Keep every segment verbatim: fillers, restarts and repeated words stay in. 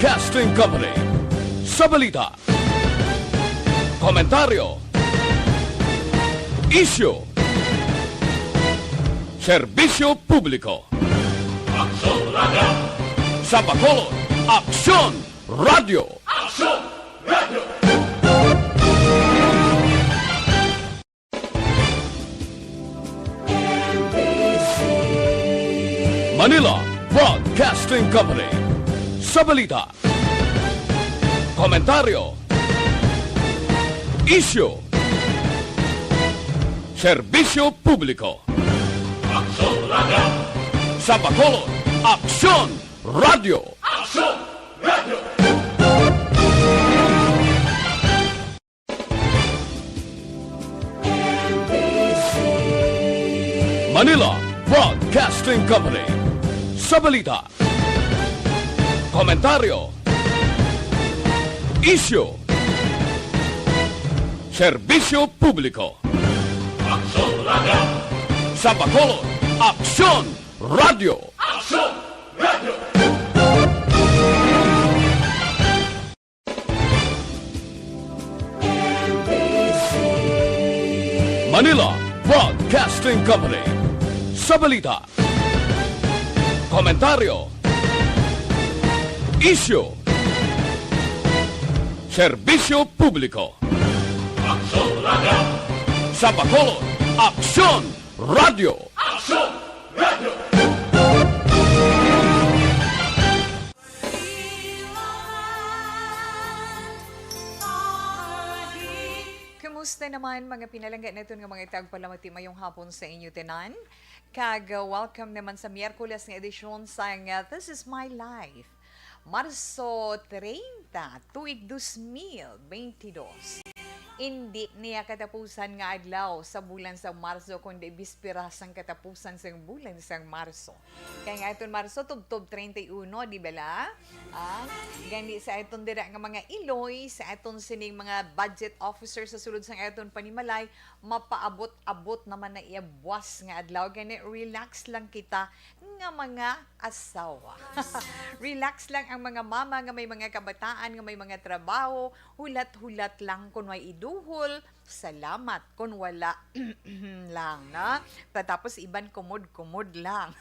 Broadcasting Company. Sa balita, komentaryo, isyu, serbisyo publiko. Aksyon Radio! Sa Bacolod, Aksyon Radio! Aksyon Radio! Manila Broadcasting Company. Sa balita, komentaryo, isyu, serbisyo publiko. Aksyon Radio! Sa Bacolod, Aksyon Radio! Aksyon Radio! Manila Broadcasting Company. Sa balita, komentaryo, isyu, serbisyo publiko. Aksyon Radio! Sa Bacolod, Aksyon Radio! Aksyon Radio! Manila Broadcasting Company. Sa balita, komentaryo, isyu, serbisyo publiko. Aksyon Radio! Sa Bacolod, Aksyon Radio! Aksyon Radio! Kumusta naman, mga pinalangga naton nga mga tagpalamati? Mayong hapon sa inyo tanan. Kag, uh, welcome naman sa Miyerkules nga edisyon sang, uh, This Is My Life. Marso treinta, tuig dos mil beintidos. Indi niya katapusan nga adlaw sa bulan sang Marso, kundi bispera sang katapusan sang bulan sang Marso. Kay nga aton Marso, tubtob treinta y uno, di bala? Ah, gani sa aton dira nga mga iloy, sa aton sining mga budget officer sa sulod sang aton panimalay, mapaabot-abot naman na iya buwas nga adlaw. Gani, relax lang kita nga mga asawa. Relax lang ang mga mama nga may mga kabataan, nga may mga trabaho, hulat-hulat lang kon may iduhol, salamat. Kon wala, lang, no? Tapos iban kumod-kumod lang.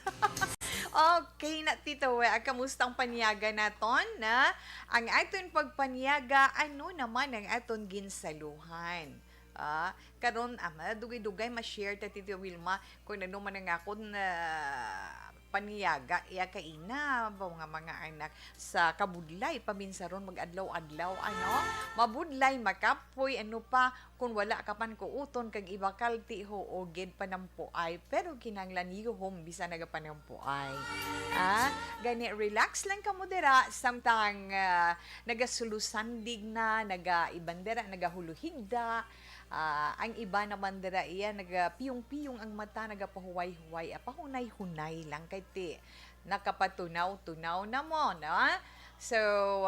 Okay na, Tito Wea, kamusta ang panyaga naton, na? Ang aton pagpanyaga, ano naman ang aton ginsaluhan? Ah, karon, ah, madugay-dugay ma-share ta, Tito Wilma, kung ano man ang akon, ah, paniyaga, iya kaina, ba, nga mga anak, sa kabudlay, paminsaron mag-adlaw-adlaw, ano? Mabudlay, makapoy, ano pa, kung wala ka pan kuuton kag ibakalti, huo gid, panampuay, pero kinahanglan yuhom bisan nagapanampuay. Ah, gani, relax lang kamo dira, samtang, ah, nagasulusandig na, naga-, iban dira, nagahuluhigda. Ah, ang iba naman dira, iya, nagapiyong-piyong ang mata, nagapahuway-huway, ah, pahunay-hunay lang kay ti nakapatunaw-tunaw na mo, no? So,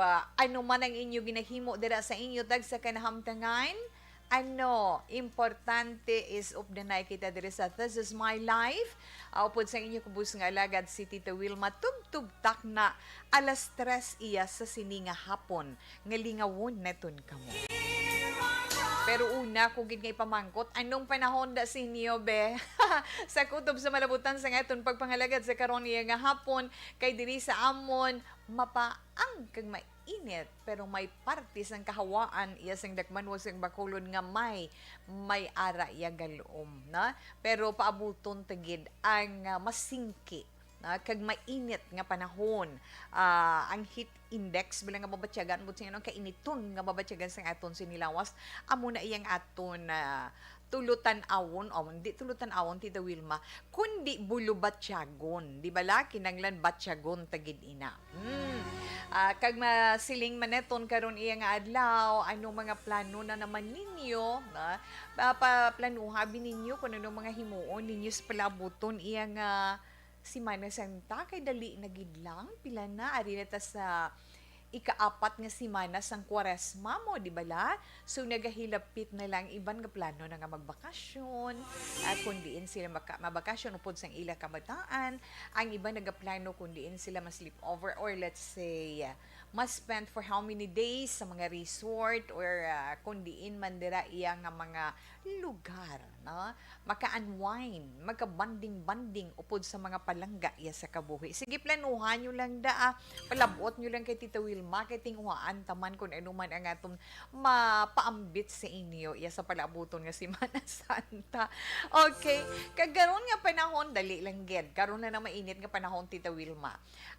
ah, ano man ang inyo ginahimo dira sa inyo tagsa ka nahamtangan, ano, importante is updanay kita diri sa This Is My Life. Ah, upod sa inyo kubos nga alagad si Tita Wilma, tubtob takna alas tres iya sa sini nga hapon nga lingawon naton kamo. Pero una ko gid nga ipamangkot, anong panahon da sa inyo, be? Sa kutob sa malabutan sa aton pagpangalagad sa karon iya nga hapon, kay diri sa amon, mapaang kag mainit, pero may parte sang kahawaan iya sang dakmanwa sang Bacolod nga may, may ara iya galom, na? Pero paabuton ta gid ang, ah, masingki, na, kag mainit nga panahon. Ah, ang heat index, bala nga mabatyagan, but sing anong kainiton nga mabatyagan sang aton sini lawas, amo na iyang aton, ah, tulo tan-awon, o, hindi tulo tan-awon, Tita Wilma, kundi bulo batyagon. Di bala? Kinanglan batyagon ta gid ina. Hmm. Ah, kag masiling man naton karon iya nga adlaw, ano mga plano na naman ninyo, na? Pa-, paplanuha bi ninyo kung ano mga himuon ninyo sa palabuton iya nga Semana Santa, kay dali na gid lang. Pila na? Ari na ta sa ikaapat nga semana sang Kwaresma mo, di bala? So, nagahilapit na lang iban nga plano na nga magbakasyon. At kung diin sila maka-, mabakasyon upod sang ila kabataan, ang iban nagaplano kung diin sila ma-sleepover or, let's say, ma-spend for how many days sa mga resort or, ah, kung diin man dira iya nga mga lugar, no? Maka-unwind, magka-bonding-bonding upod sa mga palangga iya sa kabuhi. Sige, planuhan nyo lang da, ah. Palabot nyo lang kay Tita Wilma, kay tinguhaan ta man kung ano man ang atong mapaambit sa inyo iya sa palabuton nga Semana Santa. Okay, kag karon nga panahon, dali lang gid. Karon na na mainit nga panahon, Tita Wilma.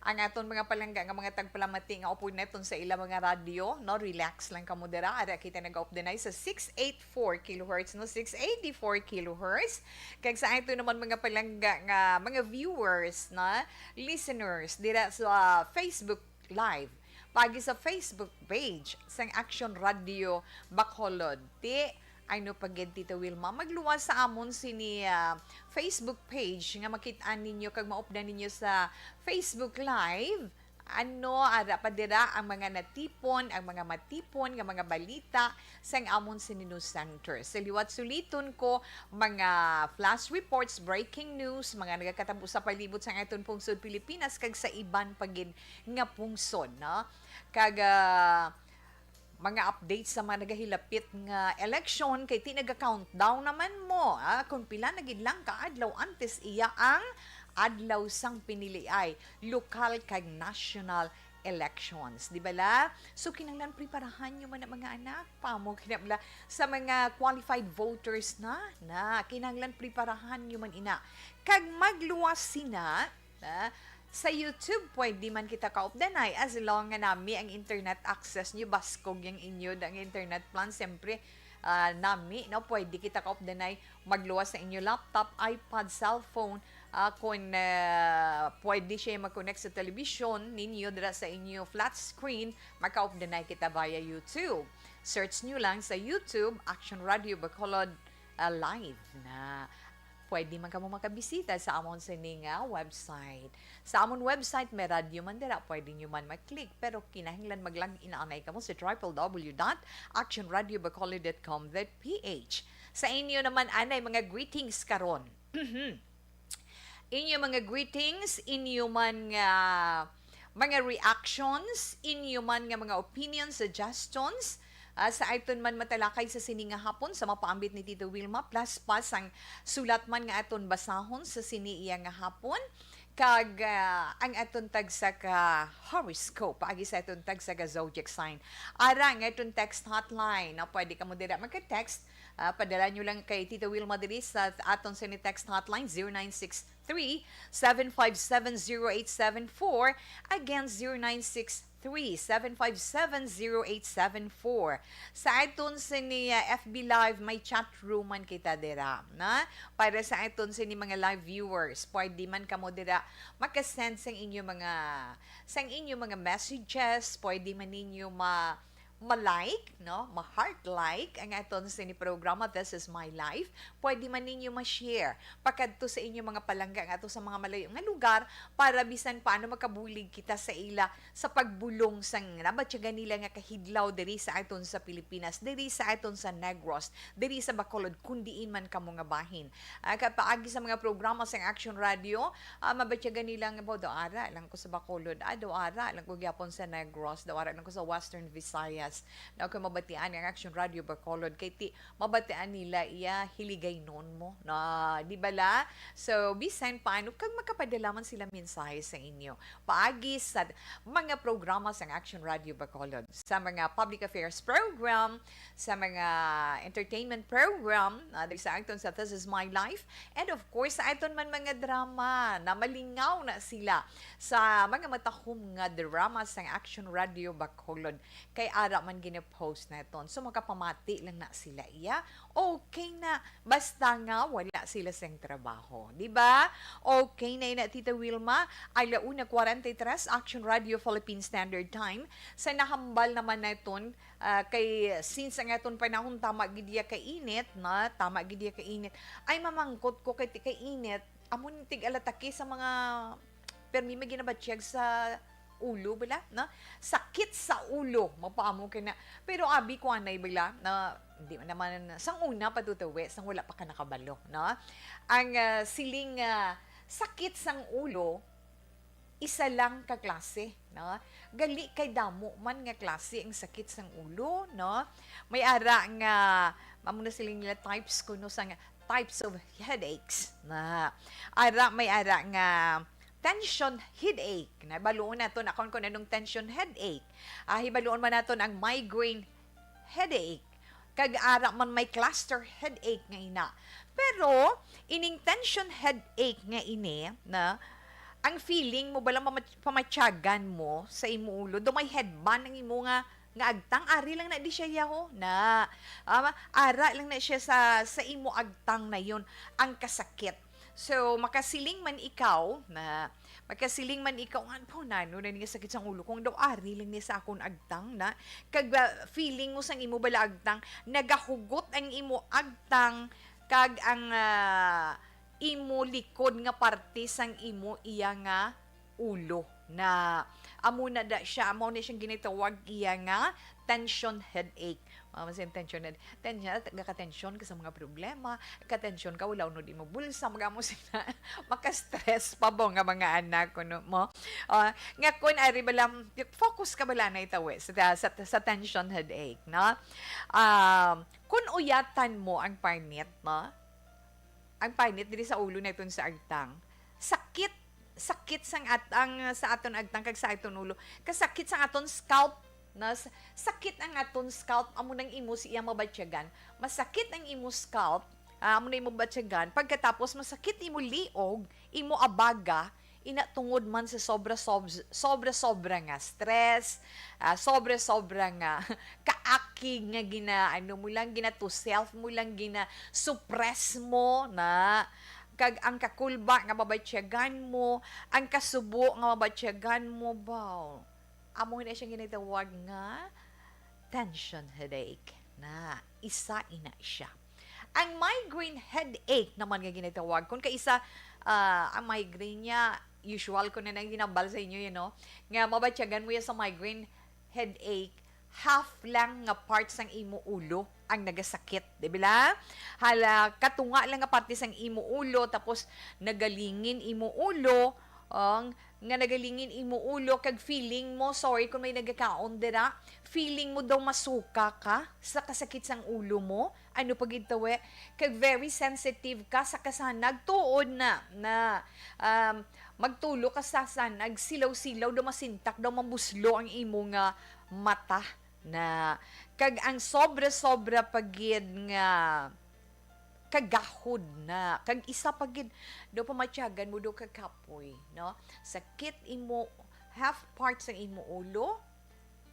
Ang aton mga palangga nga mga tagpalamati nga upod naton sa ila mga radyo, no, relax lang kamo dira. Ara kita nag-updanay sa six eighty-four kilohertz, no, six eighty-four kilohertz. Kag sa aton naman mga palangga nga mga viewers, na listeners dira sa Facebook Live, pagi sa Facebook page sang Action Radio Bacolod. Ti, ano pa gid, Tita Wilma, magluwas sa amon sini, ah, Facebook page nga makit-an ninyo kag maupdan ninyo sa Facebook Live. Ano, ara pa dira ang mga natipon, ang mga matipon nga mga balita sang amon sini news center. Sa liwat suliton ko, mga flash reports, breaking news, mga nagakatabo sa palibot sang aton pungsod Pilipinas kag sa iban pa gid nga pungsod, no? Kag, ah, mga updates sa mga nagahilapit nga eleksyon, kay ti naga-countdown naman mo, ah, kung pila na gid lang ka adlaw antes iya ang adlaw sang piniliay, lokal kag national elections, di bala? So, kinahanglan preparahan nyo man ang mga anak, pamo, kinabla, sa mga qualified voters na, na, kinahanglan preparahan nyo man ina. Kag magluwas sina, na, sa YouTube, pwede man kita kaupdanay as long nga nami ang internet access nyo, baskog yang inyo ang internet plan, siyempre, ah, nami, no? Pwede kita kaupdanay magluwas sa inyo laptop, iPad, cellphone, ah, kung, ah, pwede siya mag-connect sa television ninyo dira sa inyo flat screen, makaupdanay kita via YouTube. Search nyo lang sa YouTube, Action Radio Bacolod, ah, Live na. Pwede man kamo makabisita sa amon sini nga website. Sa amon website, may radyo man dira, pwede nyo man mag-click, pero kinahanglan mag-log in anay kamo sa triple W dot action radio bacolod dot com dot P H. Sa inyo naman, anay mga greetings karon. Inyo mga greetings, inyo man nga mga reactions, inyo man nga mga opinions, suggestions, ah, sa aton man matalakay sa sini nga hapon, sa mapaambit ni Tito Wilma, plus pa sang sulat man nga aton basahon sa sini iya nga hapon, kag, ah, ang aton tagsa ka horoscope, paagi sa aton tagsa ka zodiac sign. Ara, ang aton text hotline, no? Pwede kamo dira magka-text. Ah, padala nyo lang kay Tito Wilma diri sa aton sini text hotline, zero nine six three, seven five seven, zero eight seven four. Again, zero nine six three, seven five seven, zero eight seven four. Sa aton sini, ah, F B Live, may chat room man kita dira, na? Para sa aton sini mga live viewers, pwede man kamo dira makasend sang inyo mga, sang inyo mga messages, pwede man ninyo ma-, ma-like, no? Ma-heart-like ang aton sini programa, This Is My Life. Pwede man ninyo ma-share pakadto sa inyo mga palangga nga ato sa mga malayo nga lugar para bisan paano makabulig kita sa ila sa pagbulong sang nabatyagan nila nga kahidlaw diri sa aton sa Pilipinas, diri sa aton sa Negros, diri sa Bacolod, kun diin man kamo nga bahin. Ah, ka-, paagi sa mga programa sang Action Radio, ah, mabatyagan nila nga, "Baw, daw ara lang ko sa Bacolod, ah, daw ara lang ko gyapon sa Negros, daw ara lang ko sa Western Visayas." Na kung mabatian ang Action Radio Bacolod, kay ti, mabatian nila iya Hiligaynon mo, na, di bala? So, bisan paano, kag makapadala man sila mensahe sa inyo paagi sa mga programa sang Action Radio Bacolod, sa mga public affairs program, sa mga entertainment program, ah, diri sa aton sa This Is My Life, and of course, sa aton man mga drama na malingaw na sila sa mga matahom nga drama sang Action Radio Bacolod, kay ara man gina-post naton. So, makapamati lang na sila iya. Okay na, basta nga wala sila sang trabaho, di ba? Okay na ina, Tita Wilma. Ala una kwarenta y tres, Action Radio Philippine Standard Time. Sa nahambal naman naton, ah, kay since ang aton panahon tama gid iya kainit, na, tama gid iya kainit. Ay, mamangkot ko kay ti kainit, amo ni tig-alatake sa mga permi may ginabatyag sa ulo bala, na? Sakit sa ulo, mapaamo kay na. Pero abi ko anay bala, na di man naman sang una pa tutawi, sang wala pa ka nakabalo, no? Ang, ah, siling, ah, sakit sang ulo, isa lang ka klase, no? Gali kay damo man nga klase ang sakit sang ulo, no? May ara nga, amo na sila nila types kuno sang types of headaches. Na ara, may ara nga tension headache. Nabaluon naton akon kung anong tension headache. Ah, hibaluon man naton ang migraine headache. Kag ara man may cluster headache nga ina. Pero ining tension headache nga ini, na ang feeling mo bala mama-, pamatyagan mo sa imo ulo, do may headband ang imo nga, nga agtang, ari lang na di siya yaho na. Ah, ara lang na siya sa, sa imo agtang na yon ang kasakit. So, makasiling man ikaw na, makasiling man ikaw nga, "Po, nano na niya sakit sang ulo kung daw ari lang niya sa akon agtang na." Kag, ah, feeling mo sang imo bala agtang, nagahugot ang imo agtang kag ang, ah, imo likod nga parte sang imo iya nga ulo na amo na da siya, amo na siyang ginatawag iya nga tension headache. Mama sa tension head, tension, gaka-tension ka sa mga problema, ka-tension ka, wala unod imo bulsa, magamo sila, maka-stress pa ba nga mga anak, kuno mo? Ah, nga kun ari bala, focus ka bala na itawi sa, sa, sa tension headache, no? Um, kun uyatan mo ang panit, no? Ang panit diri sa ulo naton sa agtang, sakit, sakit sang at-, ang sa aton agtang kag sa aton ulo, kasakit sang aton scalp, na s-, sakit ang aton scalp, amo nang imo siya mabatyagan. Masakit ang imo scalp, ah, amo na imo batyagan. Pagkatapos, masakit imo liog, imo abaga, ina tungod man sa sobra, sob-, sobra-sobra nga stress, ah, sobra-sobra nga kaakig nga gina-, ano mo lang, gina-to self mo lang, gina-suppress mo na. Kag ang kakulba nga mabatyagan mo, ang kasubo nga mabatyagan mo, baw. Amo na siya ginatawag nga tension headache. Na, isa ina siya. Ang migraine headache naman nga ginatawag, kung kaisa, ah, ang migraine niya, usual ko na nang ginambal sa inyo, you know, nga mabatyagan mo yan sa migraine headache, half lang nga part sang imo ulo ang nagasakit, di ba? Hala, katunga lang nga parte sang imo ulo, tapos nagalingin imo ulo, ang, nga nagalingin imo ulo, kag feeling mo, sorry kung may nagakaon dira, feeling mo daw masuka ka sa kasakit sang ulo mo, ano pa gid tawi, kag very sensitive ka sa kasanag, tuod na, na, um, magtulo ka sa sanag, silaw-silaw daw, masintak daw, mabuslo ang imo nga mata na, kag ang sobra-sobra pa gid nga kagahod na, kag isa pa gid daw pamatyagan mo daw kakapoy, no? Sakit imo, half part sa imo ulo,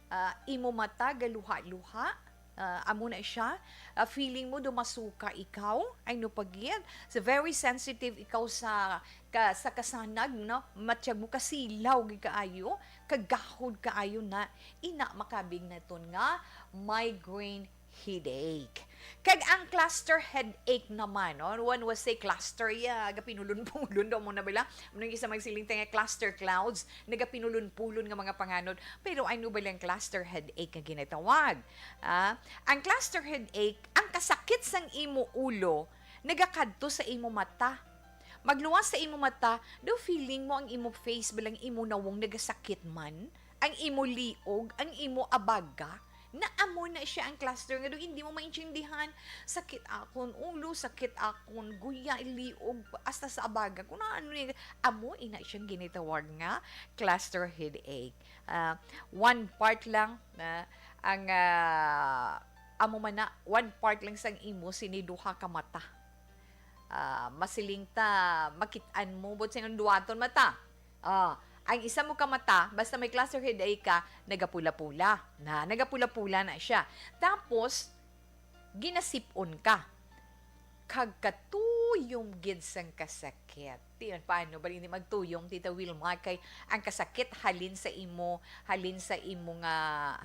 ah, imo mata galuha-luha, ah, amo na siya. Ah, feeling mo daw masuka ikaw, ay no pa gid. So, very sensitive ikaw sa, ka, sa kasanag, no? Matyag mo kasilaw gid kaayo, kagahod kaayo na, ina makabig naton nga migraine headache. Kag ang cluster headache naman, no? One was say cluster, ya, gapinulon-pulon daw mo na bala. Ano yung isa magsiling tayo nga cluster clouds, nagapinulon-pulon nga mga panganod. Pero ano ba lang cluster headache nga ginatawag? Ah, ang cluster headache, ang kasakit sang imo ulo, nagakadto sa imo mata. Magluwas sa imo mata, daw feeling mo ang imo face, balang imo nawong nagasakit man, ang imo liog, ang imo abaga, na amo na siya ang cluster nga daw hindi mo maintindihan. Sakit akon ulo, sakit akon guya, liog, hasta sa abaga. Kung ano ni, amo ina siyang ginitawag nga cluster headache. Ah, one part lang na ang, ah, amo man na, one part lang sang imo sini duha ka mata. Ah, masiling ta, makit-an mo, but sa inyong duwaton mata. Ah, ang isa mo ka mata, basta may cluster headache ka, nagapula-pula. Na, nagapula-pula na siya. Tapos, ginasipon ka. Kag katuyom gid sang kasakit. Di man paano, bali hindi magtuyom, Tita Wilma, kay ang kasakit halin sa imo, halin sa imo nga,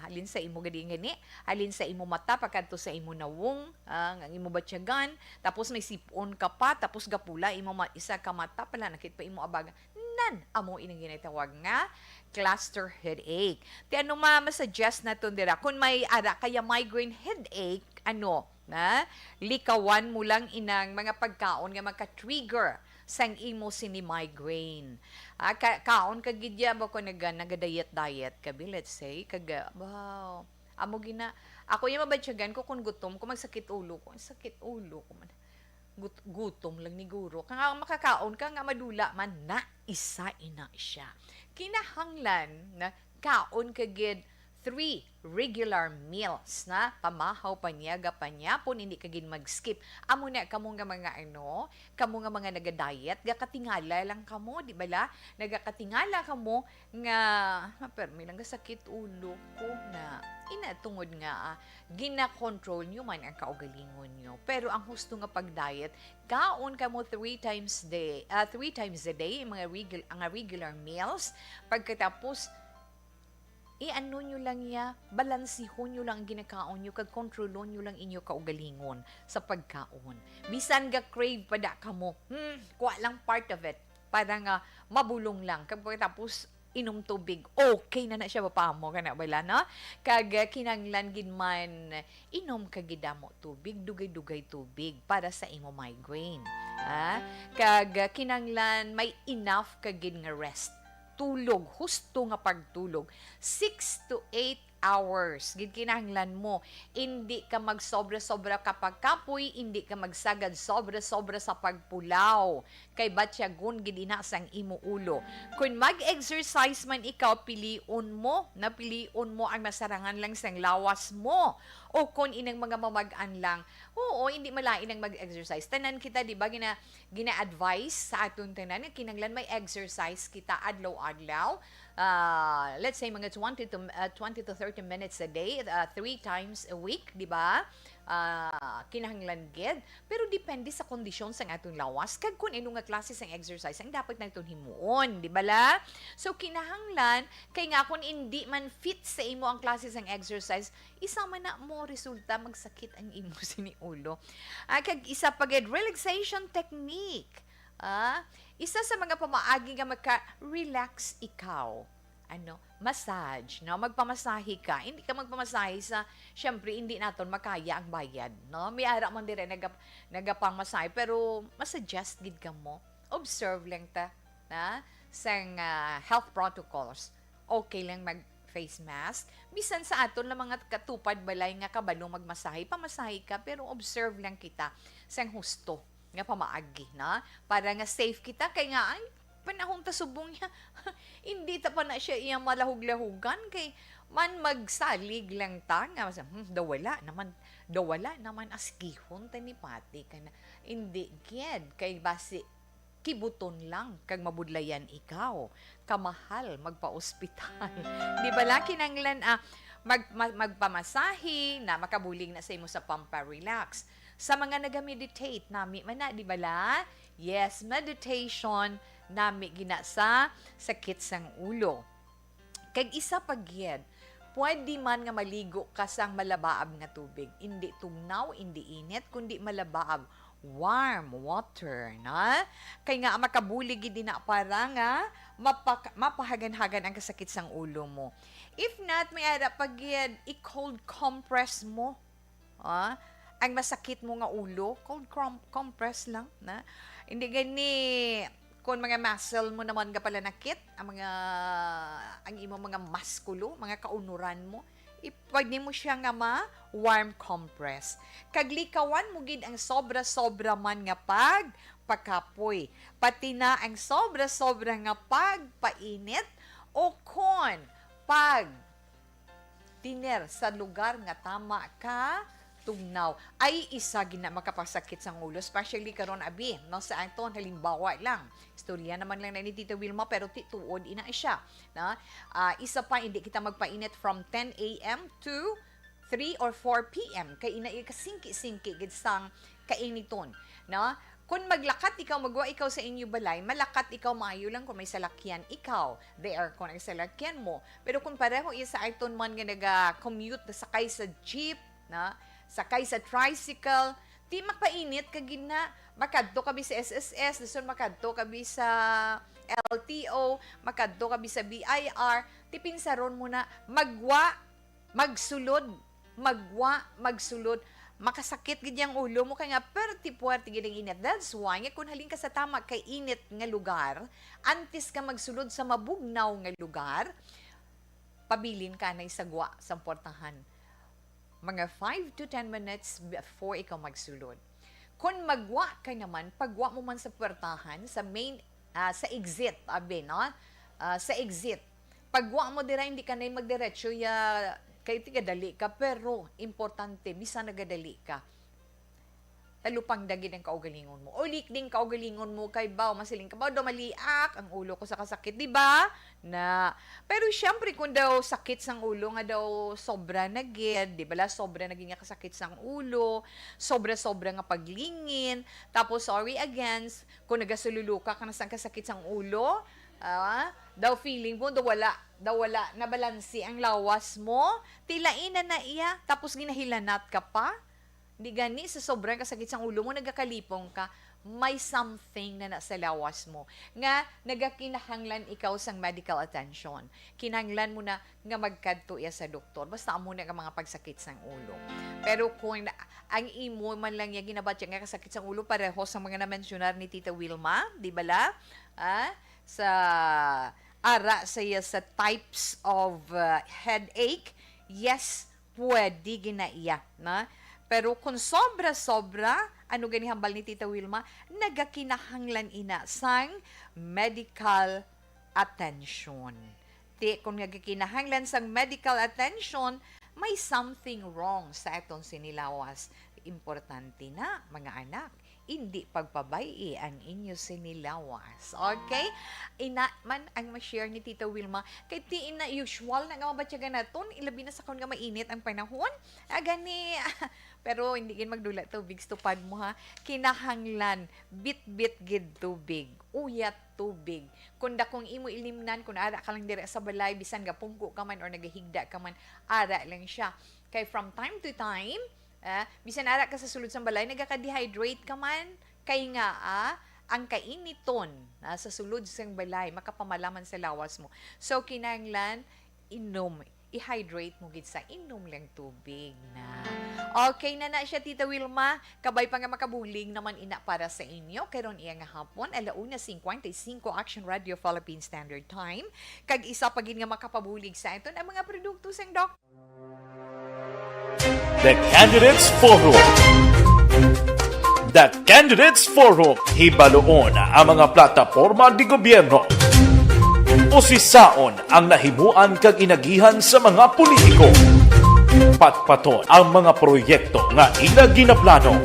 halin sa imo gani, gani, halin sa imo mata, pakadto sa imo nawong, ah, ang imo batyagan, tapos may sipon ka pa, tapos gapula imo ma-, isa ka mata, pala nakit pa imo abaga. Nan, amo ining ginatawag nga cluster headache. Ti ano ma-, ma-suggest naton dira? Kung may ara kaya migraine headache, ano, na likawan mo lang inang mga pagkaon nga maka-trigger sang imo sini migraine. Ah, ka-, kaon ka gid ya, ba, kung naga-, naga-diet-diet ka, bi, let's say, kag, ah, wow, amo gina, ako ya mabatyagan ko kung gutom ko, magsakit ulo ko, sakit ulo ko man. Gut-, gutom lang ni guro. Kaya nga makakaon ka nga madula man, na isa ina siya. Kinahanglan na kaon ka gid three regular meals na pamahaw, panyaga, panyapon, hindi ka gid mag-skip. Amo na kamo nga mga ano, kamo nga mga naga-diet, gakatingala lang kamo, di bala? Nagakatingala kamo nga, "Ah, permi lang gasakit ulo ko na." Ina tungod nga, ah, gina-control nyo man ang kaugalingon nyo. Pero ang husto nga pag-diet, kaon kamo three times day, ah, three times a day, mga regul-, nga regular meals. Pagkatapos, i-ano nyo lang ya, balansihon nyo lang ang ginakaon nyo, kag kontrolon nyo lang inyo kaugalingon sa pagkaon. Bisan ga-crave pa da kamo, hmm, kuha lang part of it para nga mabulong lang. Kag pagkatapos, inom tubig. Okay na na siya, mapamo ka na bala, no? Kag, ah, kinahanglan gid man, inom ka gid damo tubig, dugay-dugay tubig para sa imo migraine. Ah, kag, ah, kinahanglan may enough ka gid nga rest. Tulog, husto nga pagtulog. Six to eight hours gid kinahanglan mo. Indi ka magsobra-sobra ka pagkapoy, indi ka magsagad sobra-sobra sa pagpulaw. Kay batyagon gid ina sang imo ulo. Kun mag-exercise man ikaw, pilion mo, na pilion mo ang masarangan lang sang lawas mo. O kun inang mga mamag-an lang, oo, hindi malain ang mag-exercise. Tanan kita, di ba, gina-, gina-advise sa aton tanan nga kinahanglan may exercise kita adlaw-adlaw. Ah, let's say, mga twenty to, ah, twenty to thirty minutes a day, ah, three times a week, di ba? Ah, kinahanglan gid. Pero depende sa kondisyon sang aton lawas, kag kun ano nga klase sang exercise ang dapat naton himuon, di bala? So, kinahanglan, kay nga kun indi man fit sa imo ang klase sang exercise, isa man na mo resulta magsakit ang imo sini ulo. Ah, kag isa pa gid, relaxation technique. Ah, isa sa mga pamaagi nga maka-relax ikaw, ano, massage, no? Magpamasahe ka. Hindi ka magpamasahe sa, syempre, hindi naton makaya ang bayad, no? May ara man dire nagap-, nagapamasahe, pero masuggest gid kamo. Observe lang ta, na, sang, ah, health protocols. Okay lang mag face mask. Bisan sa aton lang mga katupad balay nga kabalo magmasahe, pamasahe ka, pero observe lang kita sang husto nga pamaagi, na, para nga safe kita. Kay nga, ay, panahon ta subong niya, hindi ta pa na siya iya malahug-lahugan, kay man magsalig lang ta nga, mas-, hmm, daw wala naman, daw wala naman askihon ta ni pati ka na. Hindi gid, kay basi kibuton lang kag mabudlayan ikaw, kamahal magpa-ospital. Di bala kinanglan, ah, mag-, ma-, magpamasahe na makabulig na sa imo sa pampa-relax. Sa mga naga-meditate, nami man na, di bala? Yes, meditation, nami gina sa sakit sang ulo. Kag isa pa gid, pwede man nga maligo ka sang malabaab nga tubig, indi tugnaw, indi init, kundi malabaab, warm water, na? Kay nga makabulig gid na para nga mapak-, mapahagan-hagan ang kasakit sang ulo mo. If not, may ara pa gid, i-cold compress mo. Ah, ang masakit mo nga ulo, cold crom-, compress lang, na? Hindi gani, kung mga muscle mo naman nga pala nakit, ang mga, ang imong mga maskulo, mga kaunuran mo, i-, pwede mo siya nga ma-warm compress. Kag likawan mo gid ang sobra-sobra man nga pagpakapoy, pati na ang sobra-sobra nga pagpainit, o kon pag tiner sa lugar nga tama ka tugnaw. Ay, isa gid na makapasakit sang ulo, especially karon, abi, no, sa aton halimbawa lang. Istorya naman lang na ni Tita Wilma, pero ti-, tuod ina siya, no? Ah, isa pa, hindi kita magpainit from ten a m to three or four p m. Kay ina, kasingki-singki gid sang kainiton, no? Kung maglakat ikaw, magwa ikaw sa inyo balay, malakat ikaw, maayo lang kung may salakyan ikaw, the aircon ang salakyan mo. Pero kung pareho iya sa aton man nga naga-commute, nasakay sa jeep, na, sakay sa tricycle, ti mapainit ka gid na. Makadto ka bi sa S S S, dason makadto ka bi sa L T O, makadto ka bi sa B I R, ti pinsaron mo na, magwa, magsulod, magwa, magsulod. makasakit gid ang ulo mo kay nga perti puwerti gid ang init. That's why nga kung halin ka sa tama kay init nga lugar, antes ka magsulod sa mabugnaw nga lugar, pabilin ka anay sa gwa sang puwertahan. Mga five to ten minutes before ikaw magsulod. Kung magwa ka naman, pagwa mo man sa puwertahan, sa main, ah, sa exit, abi, no? Ah, sa exit. Pagwa mo dira, hindi ka na magdiretso, ya, kay tigadali ka, pero importante, bisan nagadali ka, talupangda gid ang kaugalingon mo. Ulik din kaugalingon mo kay baw, masiling ka, "Baw, daw maliak ang ulo ko sa kasakit," di ba? Na, pero siyempre, kung daw sakit sang ulo nga daw sobra na gid, di ba la, sobra na gid nga kasakit sang ulo, sobra-sobra nga paglingin, tapos, sorry again, kung nagasululuka ka na sang kasakit sang ulo, ah, daw feeling mo, daw wala, daw wala nabalansi ang lawas mo, tilain na na iya, tapos ginahilanat ka pa. Di gani, sa sobrang kasakit sang ulo mo, nagakalipong ka, may something na na sa lawas mo nga nagakinahanglan ikaw sang medical attention. Kinahanglan mo na nga magkadto iya sa doktor. Basta amo na nga mga pagsakit sang ulo. Pero kung na, ang imo man lang iya ginabatya nga kasakit sang ulo, pareho sa mga na-mensionar ni Tita Wilma, di ba la? Ah, sa ara sa iya sa types of, uh, headache, yes, pwede gina iya, na? Pero kung sobra-sobra, ano gani hambal ni Tita Wilma, nagakinahanglan ina sang medical attention. Ti, kung nagakinahanglan sang medical attention, may something wrong sa aton sinilawas. Importante na, mga anak, indi pagpabay-i ang inyo sinilawas. Okay? Ina man ang ma-share ni Tita Wilma. Kay ti ina usual na nga mabatyagan naton, ilabi na sa karon nga mainit ang panahon. Agani, pero hindi gid magdula tubig sa tupad mo, ha. Kinahanglan, bitbit gid tubig. Uyat tubig. Kung dakong imo ilimnan, kung ara ka lang diri sa balay, bisan gapungko ka man or nagahigda ka man, ara lang siya. Kay from time to time, ah, bisan ara ka sa sulod sang balay, nagaka-dehydrate ka man. Kay nga, ah, ang kainiton, ah, sa sulod sang balay, makapamalaman sa lawas mo. So, kinahanglan, inom, i-hydrate mo gid sa inom lang tubig na. Okay na na siya, Tita Wilma. Kabay pa nga makabulig naman ina para sa inyo. Karon iya nga hapon, ala una cincuenta y cinco, Action Radio Philippine Standard Time. Kag isa pa gid nga makapabulig sa aton ang mga produkto sang Doc. The Candidates Forum. The Candidates Forum. Hibaluon ang mga plataporma de gobyerno. Usisaon ang nahimuan kag inagihan sa mga politiko. Patpaton ang mga proyekto nga ila ginaplano.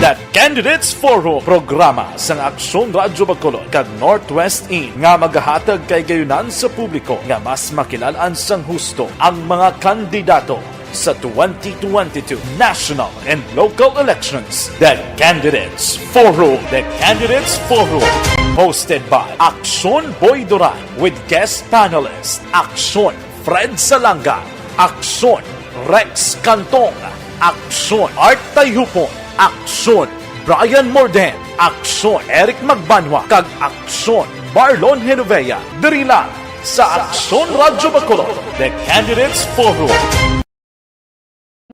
The Candidates Forum, programa sang Aksyon Radyo Bacolod kag Northwest In nga magahatag kay gayunan sa publiko nga mas makilal-an sang husto ang mga kandidato sa twenty twenty-two national and local elections. The Candidates Forum. The Candidates Forum. Hosted by Aksyon Boy Duran with guest panelist Aksyon Fred Salanga, Aksyon Rex Cantong, Aksyon Art Tayhupon, Aksyon Brian Morden, Aksyon Eric Magbanwa, kag Aksyon Marlon Genovea. Diri lang sa Aksyon Radyo Bacolod, The Candidates Forum.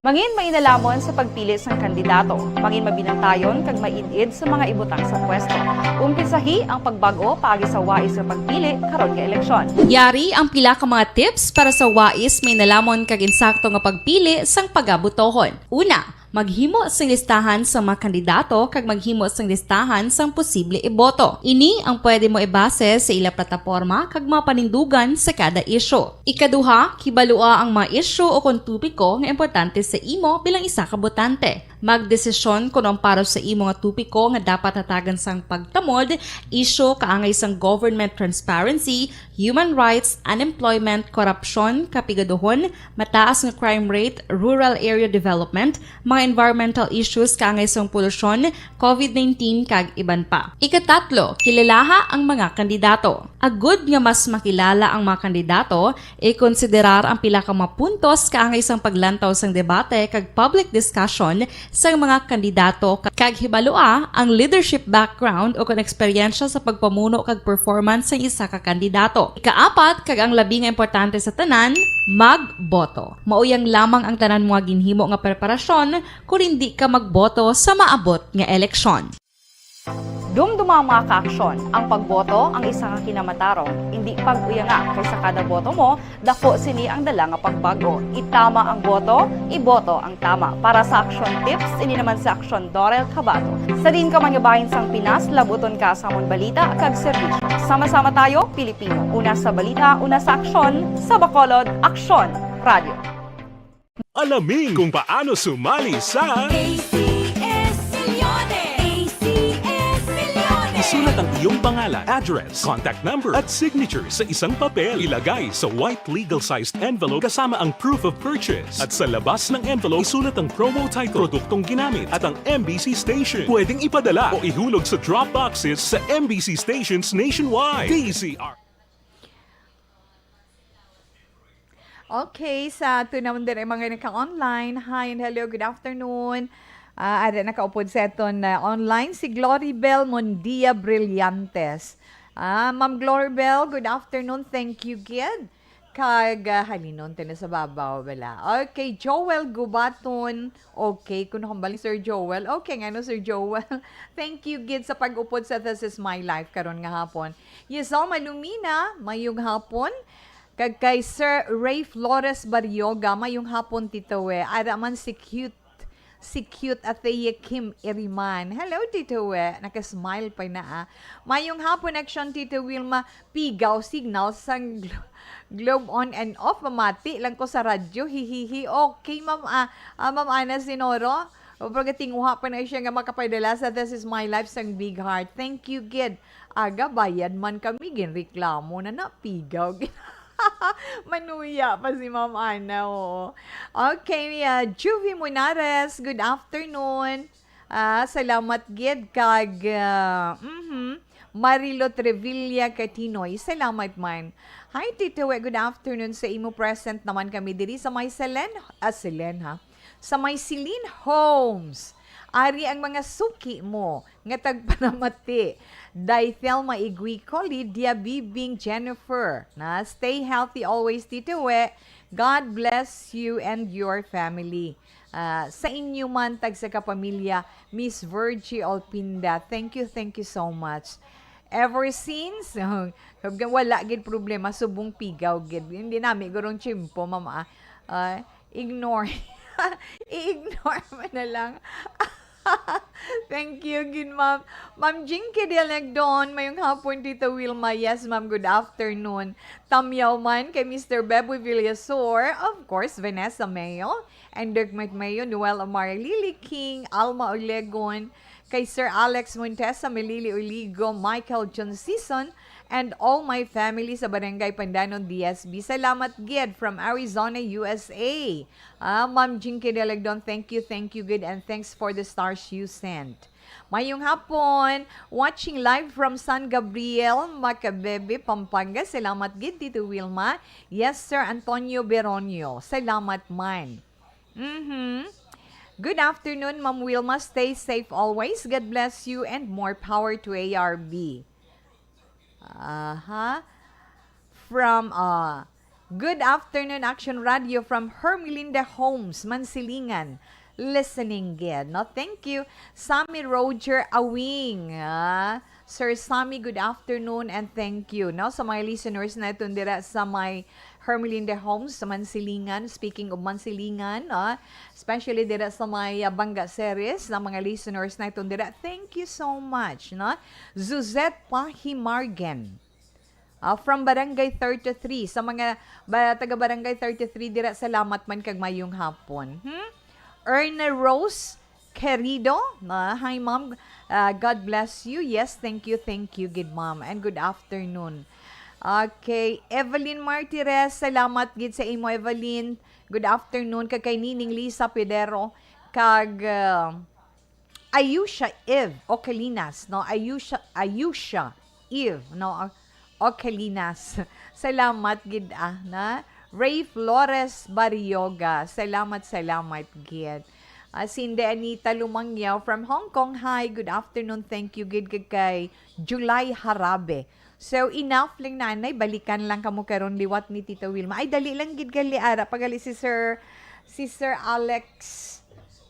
Mangin mainalamon sa pagpili sang kandidato. Mangin mabinantayon kag maid-id sa mga ibutang sa pwesto. Umpisahi ang pagbag-o paagi sa wais nga pagpili karon nga eleksyon. Yari ang pila ka mga tips para sa wais, mainalamon kag insakto nga pagpili sang pagabutohon. Una, maghimo sing listahan sa mga kandidato kag maghimo sing listahan sang posible iboto. Ini ang pwede mo ibase sa ila plataporma kag mga panindugan sa kada isyu. Ikaduha, kibalua ang mga isyu o kon topiko nga importante sa imo bilang isa ka botante. Magdesisyon kon ang para sa imo nga topiko nga dapat hatagan sang pagtamod, isyu kaangay sang government transparency, human rights, unemployment, korupsyon, kapigaduhon, mataas nga crime rate, rural area development, mga environmental issues kaangay sang polusyon, covid nineteen, kag iban pa. Ikatatlo, kilalaha ang mga kandidato. Agud nga mas makilala ang mga kandidato, ikonsiderar ang pila ka mga puntos kaangay sang paglantaw sang debate kag public discussion sang mga kandidato, ka-, kag hibalua ang leadership background o kon eksperyensya sa pagpamuno kag performance sang isa ka kandidato. Ikaapat, kag ang labi nga importante sa tanan, magboto. Mao yang lamang ang tanan mo nga ginhimo nga preparasyon kon hindi ka magboto sa maabot nga eleksyon. Dumduma ang mga kaaksyon. Ang pagboto ang isa ka kinamatarong. Indi pag-uyanga, kay sa kada boto mo, dako sini ang dala nga pagbago. Itama ang boto, iboto ang tama. Para sa Aksyon Tips, ini naman si Aksyon Dorel Cabato. Sa diin ka man nga bahin sang Pinas, labuton ka sa amon balita kag serbisyo. Sama-sama tayo, Pilipino. Una sa balita, una sa aksyon, sa Bacolod, Aksyon Radio. Alamin kung paano sumali sa A C S Milyones! A C S Milyones! Isulat ang iyong pangalan, address, contact number, at signature sa isang papel. Ilagay sa white legal-sized envelope kasama ang proof of purchase. At sa labas ng envelope, isulat ang promo title, produktong ginamit, at ang M B C station. Pwedeng ipadala o ihulog sa drop boxes sa M B C stations nationwide. D C R. Okay, sa aton naman din ang mga naka-online. Hi and hello, good afternoon. Ah, ada nakaupod sa aton, ah, online si Glory Bell Mondia Brillantes. Ah, Ma'am Glory Bell, good afternoon. Thank you gid. Kag, ah, halinon ta na sa babaw, bala. Okay, Joel Gubaton. Okay, kung hambal ni Sir Joel. Okay, ngano, Sir Joel? Thank you gid sa pag-upod sa This Is My Life karon nga hapon. Yesoma Lumina, mayong hapon. Kag kay Sir Ray Flores Barrioga, mayong hapon, Tito We. Ara man si cute, si cute Athea Kim Iriman. Hello, Tito We. Naka-smile pa na, ah. Mayong hapon, Aksyon, Tito Wilma. Pigaw signal sang glo-, globe on and off. Mamati lang ko sa radyo. Hihihi. Okay, ma'am, ah, ah, Ma'am Ana Sinoro. O, pagkatinguha pa na siya nga makapadala sa This Is My Life sang Big Heart. Thank you, gid. Aga, bayad man kami, ginreklamo na na, pigaw. Manuya pa si Ma'am Ana, oo. Okay, ah, Juvie Munares, good afternoon. Ah, salamat gid kag, ah, mhm. Marilo Trevilla Catinoy, salamat man. Hi, Tito We, good afternoon sa imo. Present naman kami diri sa may Selen, ah, Selen, ha? Sa may Celine Homes. Ari ang mga suki mo nga tagpanamati. Day Thelma Iguico, Lydia Bibing, Jennifer. Na, stay healthy always, Tito We. God bless you and your family. Ah, sa inyo man, tagsa ka pamilya, Miss Virgie Olpinda, thank you, thank you so much. Ever since, wala gid problema, subong pigaw gid. Hindi nami gurong tiyempo, mama. Ah, ignore. I-ignore mo na lang. Thank you gid, ma'am. Ma'am Jinky Dialegdon, mayong hapon, Tito Wilma. Yes, ma'am, good afternoon. Tamyaw man kay Mister Beboy Villasor, of course, Vanessa Mayo, and Dirk Mike Mayo, Noel Omar, Lily King, Alma Olegon, kay Sir Alex Montesa, Melili Oligo, Michael John Season, and all my family sa Barangay Pandanon, D S B. Salamat gid from Arizona, U S A. Ah, Ma'am Jinky Dialegdon, thank you, thank you gid, and thanks for the stars you sent. Mayong hapon, watching live from San Gabriel, Macabebe, Pampanga. Salamat gid, Tito Wilma. Yes, Sir Antonio Beronio. Salamat man. Mhm. Good afternoon, Ma'am Wilma. Stay safe always. God bless you and more power to A R B. Aha. From, uh, good afternoon, Action Radio, from Hermelinda Homes, Mansilingan. Listening gid, no? Thank you. Sammy Roger Awing, ah. Sir Sammy, good afternoon and thank you, no? Sa mga listeners naton dira sa may Hermelinda Homes, sa Mansilingan. Speaking of Mansilingan, ah, especially dira sa may, ah, Banga Ceres, na mga listeners naton dira. Thank you so much, no? Suzette Pahimargen. Ah, from Barangay thirty-three. Sa mga ba, taga Barangay thirty-three dira, salamat man kag mayong hapon. Hmm? Erna Rose Querido, ah, hi, ma'am. Ah, God bless you. Yes, thank you, thank you, good, ma'am. And good afternoon. Okay, Evelyn Martires, salamat gid sa imo, Evelyn. Good afternoon. Kag kay Nining Lisa Pedero, kag, ah, Ayusha Eve Ocalinas, no? Ayusha, Ayusha Eve, no? Ocalinas. Salamat gid, ah, na. Ray Flores Barrioga. Salamat, salamat gid. Ah, si Inday Anita Lumangyaw from Hong Kong. Hi, good afternoon. Thank you gid kag kay July Harabe. So, enough lang, nanay. Balikan lang kamo karon liwat ni Tita Wilma. Ay, dali lang gid gali ara. Pagali si Sir, si Sir Alex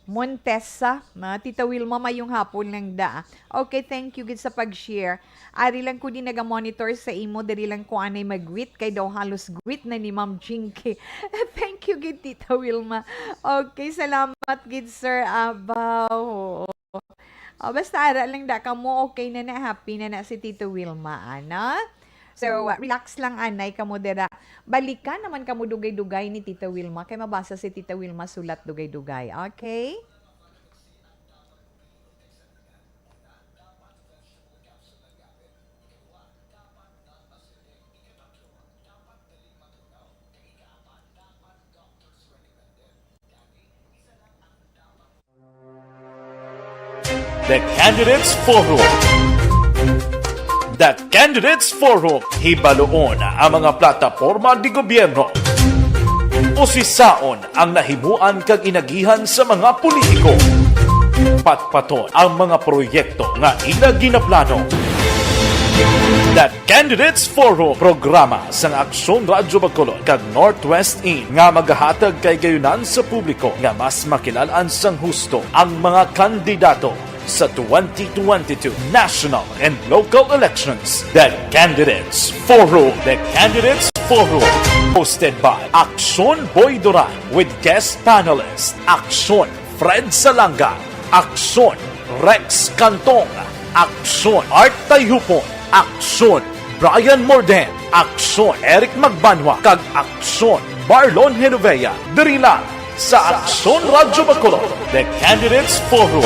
Montesa. Ma, Tita Wilma, mayong hapon lang da. Okay, thank you gid sa pag-share. Ari lang ko di naga-monitor sa imo, diri lang ko anay mag-greet kay daw halos greet na ni Ma'am Jinky. Thank you gid, Tita Wilma. Okay, salamat gid, Sir Abaw. Oo. Oh, basta ara lang da kamo, okay na na, happy na na si Tita Wilma, ana. So, relax lang anay kamo dira. Balikan naman kamo dugay-dugay ni Tita Wilma kay mabasa si Tita Wilma sulat dugay-dugay. Okay? The Candidates Forum. The Candidates Forum. Hibaluon ang mga plataporma di gobyerno. Usisaon ang nahimuan kag inagihan sa mga politiko. Patpaton ang mga proyekto nga ila ginaplano. The Candidates Forum, programa sang Aksyon Radyo Bacolod kag Northwest In nga magahatag kay gayunan sa publiko nga mas makilalan sang husto ang mga kandidato sa twenty twenty-two national and local elections. The Candidates Forum. The Candidates Forum. Hosted by Aksyon Boy Duran with guest panelist Aksyon Fred Salanga, Aksyon Rex Cantong, Aksyon Art Tayhupon, Aksyon Brian Morden, Aksyon Eric Magbanwa, kag Aksyon Marlon Genovea. Diri lang sa Aksyon Radyo Bacolod, The Candidates Forum.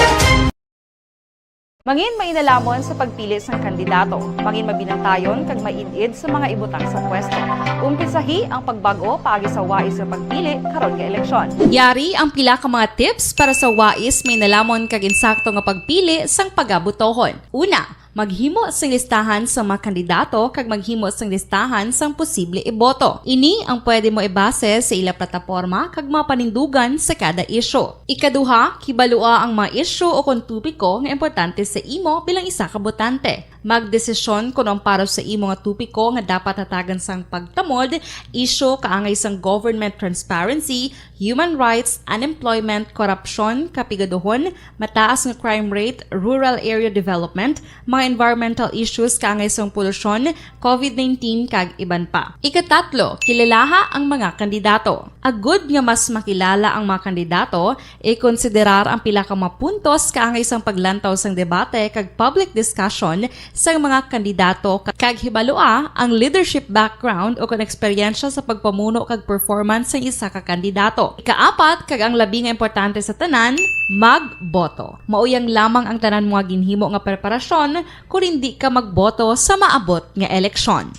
Mangin mainalamon sa pagpili sang kandidato. Mangin mabinantayon kag maid-id sa mga ibutang sa pwesto. Umpisahi ang pagbag-o paagi sa wais nga pagpili karon nga eleksyon. Yari ang pila ka mga tips para sa wais, mainalamon kag insakto nga pagpili sang pagabotohon. Una, maghimo sing listahan sa mga kandidato kag maghimo sing listahan sang posible iboto. Ini ang pwede mo ibase sa ila plataporma kag mga panindugan sa kada isyu. Ikaduha, kibalua ang mga isyu o kon topiko nga importante sa imo bilang isa ka botante. Magdesisyon kon ang para sa imo nga topiko nga dapat hatagan sang pagtamod, isyu kaangay sang government transparency, human rights, unemployment, korupsyon, kapigaduhon, mataas nga crime rate, rural area development, mga environmental issues kaangay sang polusyon, covid nineteen, kag iban pa. Ikatatlo, kilalaha ang mga kandidato. Agud nga mas makilala ang mga kandidato, ikonsiderar ang pila ka mga puntos kaangay sang paglantaw sang debate kag public discussion sang mga kandidato ka-, kag hibalua ang leadership background o kon eksperyensya sa pagpamuno kag performance sang isa ka kandidato. Ikaapat, kag ang labi nga importante sa tanan, magboto. Mao yang lamang ang tanan mo nga ginhimo nga preparasyon kon indi ka magboto sa maabot nga eleksyon.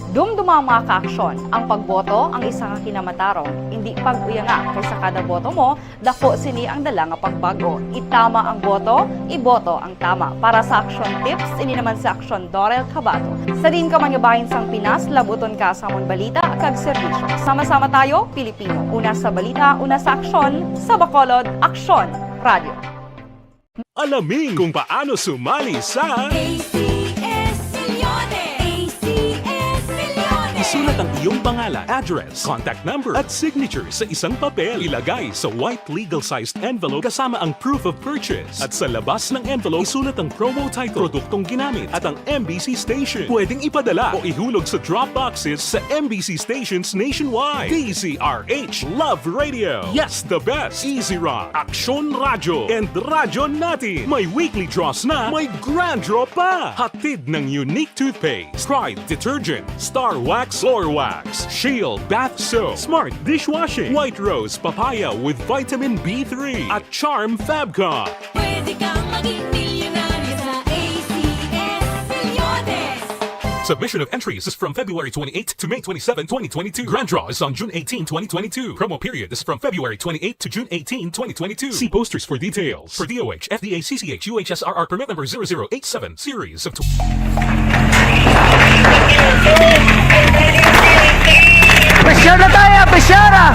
Dumduma, mga kaaksyon, ang pagboto ang isa ka kinamatarong, indi pag-uyanga, kay sa kada boto mo, dako sini ang dala nga pagbag-o. Itama ang boto, iboto ang tama. Para sa Aksyon Tips, ini naman si Aksyon Dorel Cabato. Sa diin ka man nga bahin sang Pinas, labuton ka sa amon balita kag serbisyo. Sama-sama tayo, Pilipino. Una sa balita, una sa aksyon, sa Bacolod, Aksyon Radio. Alamin kung paano sumali sa A C S Milyones! A C S Milyones! Isulat ang iyong pangalan, address, contact number, at signature sa isang papel. Ilagay sa white legal-sized envelope kasama ang proof of purchase. At sa labas ng envelope, isulat ang promo title, produktong ginamit, at ang M B C station. Pwedeng ipadala o ihulog sa drop boxes sa M B C stations nationwide. D Z R H Love Radio. Yes, the best. Easy Rock, Aksyon Radyo, and Radyo Natin. May weekly draws na, may grand draw pa. Hatid ng Unique Toothpaste, Pride Detergent, Star Wax Floor Wax, Shield Bath Soap, Smart Dishwashing, White Rose Papaya with Vitamin B three, at Charm Fabcon. Pwede kang maging milyonaryo sa A C S Milyones. Submission of entries is from February twenty-eight to May twenty-seven, twenty twenty-two. Grand draw is on June eighteen, twenty twenty-two. Promo period is from February twenty-eight to June eighteen, twenty twenty-two. See posters for details. For D O H, F D A, C C H, U H S R R permit number zero zero eight seven, series of tw- Pressure na tayo, pressure ah!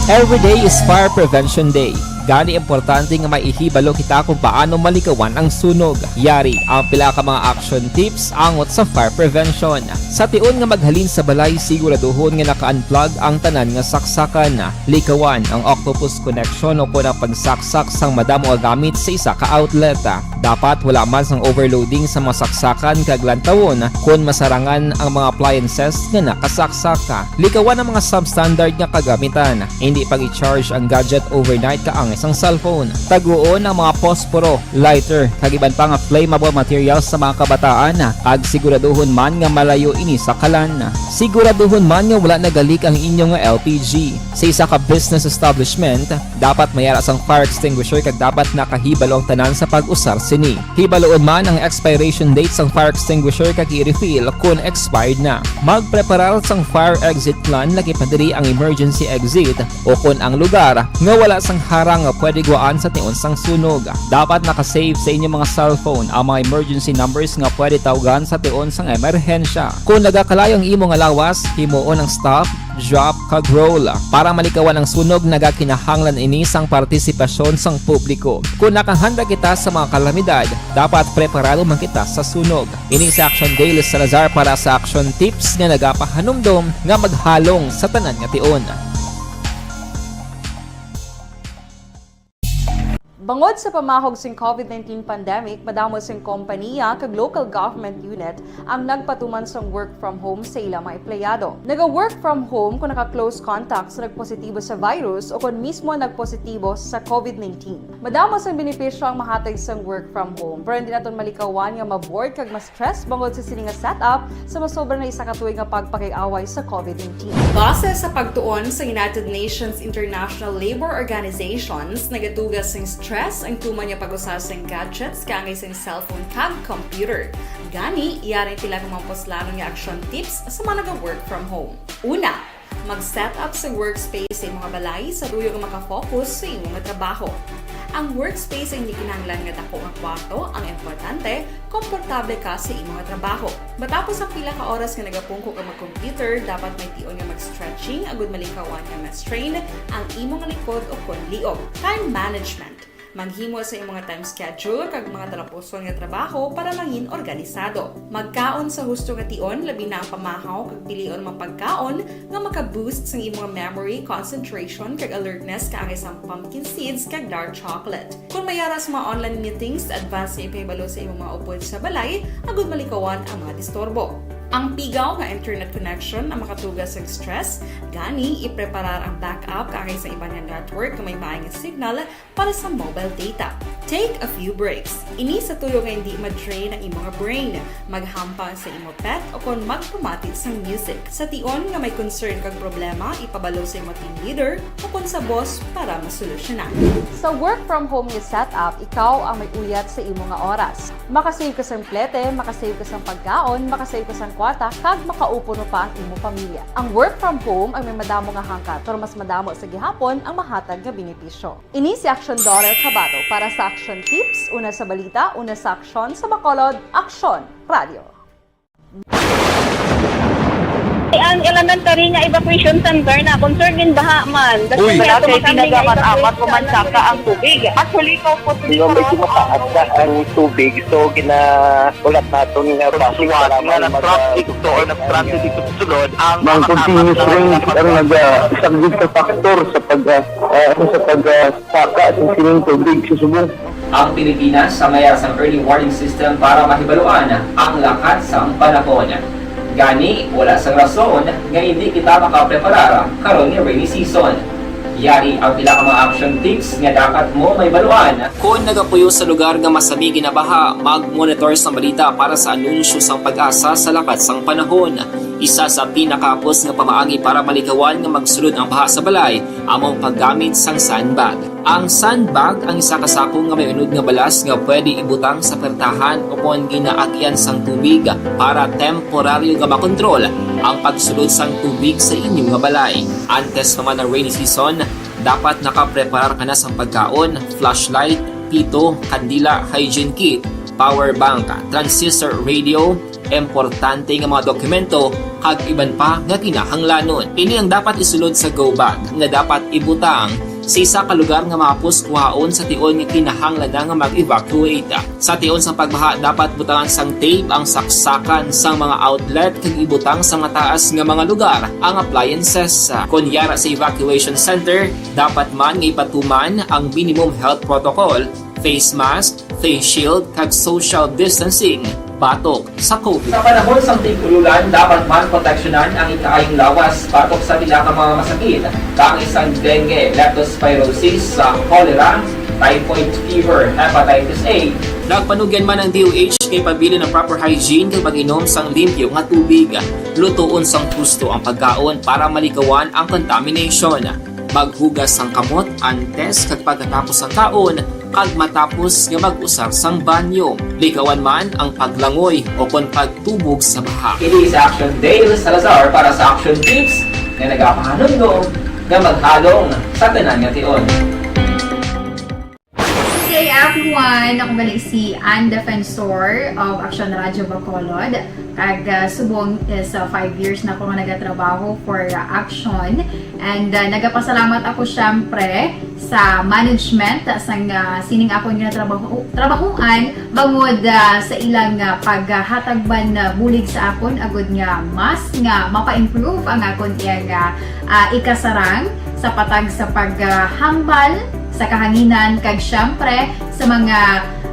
Every day is Fire Prevention Day. Gani, importante nga maihibalo kita kung paano malikawan ang sunog. Yari ang pila ka mga action tips angot sa fire prevention. Sa tion nga maghalin sa balay, siguraduhon nga naka-unplug ang tanan nga saksakan. Likawan ang octopus connection o kon ang pagsaksak sang madamo nga gamit sa isa ka outlet. Dapat wala man sang overloading sa mga saksakan kag lantawon kon masarangan ang mga appliances nga nakasaksak. Likawan ang mga substandard nga kagamitan. Hindi pag-i-charge ang gadget overnight kaangay sang cellphone. Taguon ang mga posporo, lighter, kag iban pa nga flammable materials sa mga kabataan, kag siguraduhon man nga malayo ini sa kalan. Siguraduhon man nga wala nagalik ang inyo nga L P G. Sa isa ka business establishment, dapat may ara sang fire extinguisher kag dapat nakahibalo ang tanan sa pag-usar sini. Hibaluon man ang expiration date sang fire extinguisher kag i-refill kon expired na. Magpreparar sang fire exit plan, lakip na diri ang emergency exit, o kon ang lugar nga wala sang harang nga pwede guwaan sa tion sang sunog. Dapat naka-save sa inyo mga cellphone ang mga emergency numbers nga pwede tawgan sa tion sang emerhensya. Kon nagakalayo ang imo nga lawas, himuon ang stop, drop, kag roll. Para malikawan ang sunog, nagakinahanglan ini sang partisipasyon sang publiko. Kon nakahanda kita sa mga kalamidad, dapat preparado man kita sa sunog. Ini si Action Dale Salazar para sa Action Tips nga nagapahanumdom nga maghalong sa tanan nga tion. Bangod sa pamahog sing COVID nineteen pandemic, madamo sing kompaniya kag local government unit ang nagpatuman sang work from home sa ila mga empleyado. Naga-work from home kung naka-close contact sa nagpositibo sa virus o kon mismo nagpositibo sa COVID nineteen. Madamo sang benepisyo ang mahatag sang work from home, pero hindi naton malikawan nga ma-bored kag ma-stress bangod sa sini nga setup sa masobra na isa ka tuig nga pagpakig-away sa COVID nineteen. Base sa pagtuon sa United Nations International Labor Organizations, nagatuga sing stress ang tuman nga pag-usa sing gadgets kaangay sing cellphone kag computer. Gani, yari ang pila ka mga puslanon nga action tips sa mga naga-work from home. Una, mag-set up sa workspace sa imong balay sa tuyo nga makafocus sa imo nga trabaho. Ang workspace ay hindi kinahanglan nga dako nga kwarto, ang importante, komportable ka sa imo nga trabaho. Matapos ang pila ka oras nga nagapungko ka mag-computer, dapat may tion nga mag-stretching agud malikawan nga ma-strain ang imo nga likod o kon liog. Time management. Maghimo sa imong nga time schedule kag mga talapuson nga trabaho para mangin organisado. Magkaon sa husto nga tion, labi na ang pamahaw kag pilion mga pagkaon nga maka-boost sang imong memory, concentration, kag alertness kaangay sang pumpkin seeds kag dark chocolate. Kon may ara sa mga online meetings, advance nga ipahibalo sa imong mga upod sa balay agud malikawan ang mga disturbo. Ang pigaw nga internet connection ang makatuga sang stress, gani ipreparar ang backup kaangay sa iban nga network nga may maayo nga signal para sa mobile data. Take a few breaks. Ini sa tuyo nga hindi ma-drain ang imo nga brain. Maghampang sa imo pet o kon magpamati sang music. Sa tion nga may concern kag problema, ipabalo sa imo team leader o kon sa boss para masolusyonan. Sa work from home nga setup, ikaw ang may uyat sa imo nga oras. Makasave ka sang plete, makasave ka sang pagkaon, makasave ka sang kwarta, kag makaupuno pa ang imo pamilya. Ang work from home ang may madamo nga hangkat, pero mas madamo sa gihapon ang mahatag nga benepisyo. Ini si Action Daughter Kabato para sa Action Tips, una sa balita, una sa aksyon, sa Bacolod, Aksyon Radio. Ang elementary nga evacuation center na concerned din baha man. Uy. Malaki, tinaga man amat o mansaka ang tubig. Actually, ikaw po, di ba, may tumataas na ang tubig, so ginahulat naton nga basi nga nag-traffic to or nag-transit dito sa sulod ang mga continuous rain ang naga-, isa gid ka factor sa pag, ah, ah, sa pag, ah, saka sa sining tubig sa subong. Ang Pilipinas sa mayar sang early warning system para mahibaluan ang lakat sang panahon. Gani, wala sang rason nga hindi kita makapreparar karon nga rainy season. Yari ang pila ka mga action tips nga dapat mo mahibaluan. Kon nagapuyo sa lugar nga masami ginabaha, mag-monitor sang balita para sa anunsyo sang PAGASA sa lakat sang panahon. Isa sa pinakahapos nga pamaagi para malikawan nga magsulod ang baha sa balay amo ang paggamit sang sandbag. Ang sandbag ang isa ka sako nga may unod nga balas nga pwede ibutang sa pertahan o kon ginaagian sang tubig para temporaryo nga makontrol ang pagsulod sang tubig sa inyo nga balay. Antes pa man ang rainy season, dapat nakapreparar ka na sang pagkaon, flashlight, pito, kandila, hygiene kit, power bank, transistor radio, importante nga mga dokumento, kag iban pa nga kinahanglanon. Ini ang dapat isulod sa go bag nga dapat ibutang sa isa ka lugar nga mahapos kuhaon sa tion nga kinahanglan na nga mag-evacuate. Sa tion sang pagbaha, dapat butangan sang tape ang saksakan sang mga outlet kag ibutang sa mataas nga mga lugar ang appliances. Kon yara sa evacuation center, dapat man nga ipatuman ang minimum health protocol, face mask, face shield, kag social distancing batok sa COVID. Sa panahon sang tig-ululan, dapat man proteksyonan ang ikaayong lawas batok sa pila ka mga masakit, kaangay sang dengue, leptospirosis, sa cholera, typhoid fever, hepatitis A. Nagpanugyan man ang D O H kay pabilin ang proper hygiene kag pag-inom sang limpyo nga tubig. Lutoon sang husto ang pagkaon para maligawan ang contamination. Maghugas sang kamot antes kag pagkatapos sang kaon, kag matapos nga mag-usar sang banyo. Ligawan man ang paglangoy o kon pagtubog sa baha. Ini si Action Dale Salazar para sa Action Tips nga nagapahanumdom nga maghalong sa tanan nga tion. Good day, everyone! Ako gali si Ann Defensor of Action Radio Bacolod. Kag, ah, subong is, ah, five years na ako nga nagatrabaho for, ah, Action. And, ah, nagapasalamat ako, syempre, sa management sang, ah, sining akon nga trabaho, trabahuan bangod, ah, sa ilang, ah, paghatag man, ah, bulig sa akon agud nga mas nga mapa-improve ang akon iyang, ah, ah, ikasarang sa patag sa paghambal sa kahanginan kag, syempre, sa mga,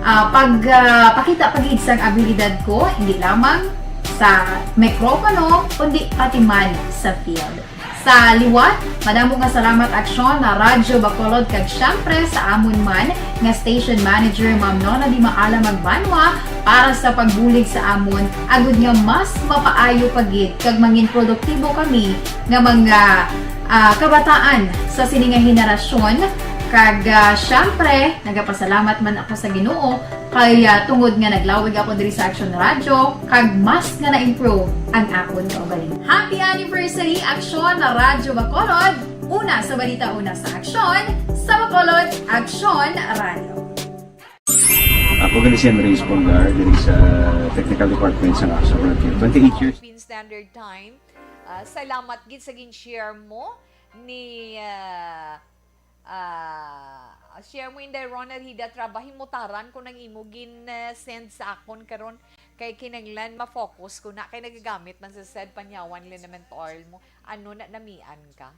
ah, pag, ah, pakita pa gid sang abilidad ko, hindi lamang sa mikropono, kundi pati man sa field. Sa liwat, madamo nga salamat, Aksyon, na Radyo Bacolod, kag syempre sa amon man nga station manager, Ma'am Nona Di Maala Magbanwa, para sa pagbulig sa amon, agud nga mas mapaayo pa gid kag mangin produktibo kami nga mga, ah, kabataan sa sini nga henerasyon. Kag, ah, syempre, nagapasalamat man ako sa Ginoo kay, ah, tungod nga naglawig ako diri sa Action Radio, kag mas nga na-improve ang akon kaugalingon. Happy anniversary, Action na Radyo Bacolod! Una sa balita, una sa aksyon, sa Bacolod, Action Radio. Ako gali si Andres Polgar, diri sa Technical Department sa Action Radio. Twenty-eight years. Philippine Standard Time. Ah, salamat gid sa gin-share mo ni, ah, ah, share mo, Inday Ronald Hida Traba, himutaran ko nang imo gin, ah, send sa akon karon kay kinahanglan ma-focus ko na kay nagagamit man sa said panyawan liniment oil mo. Ano na, namian ka?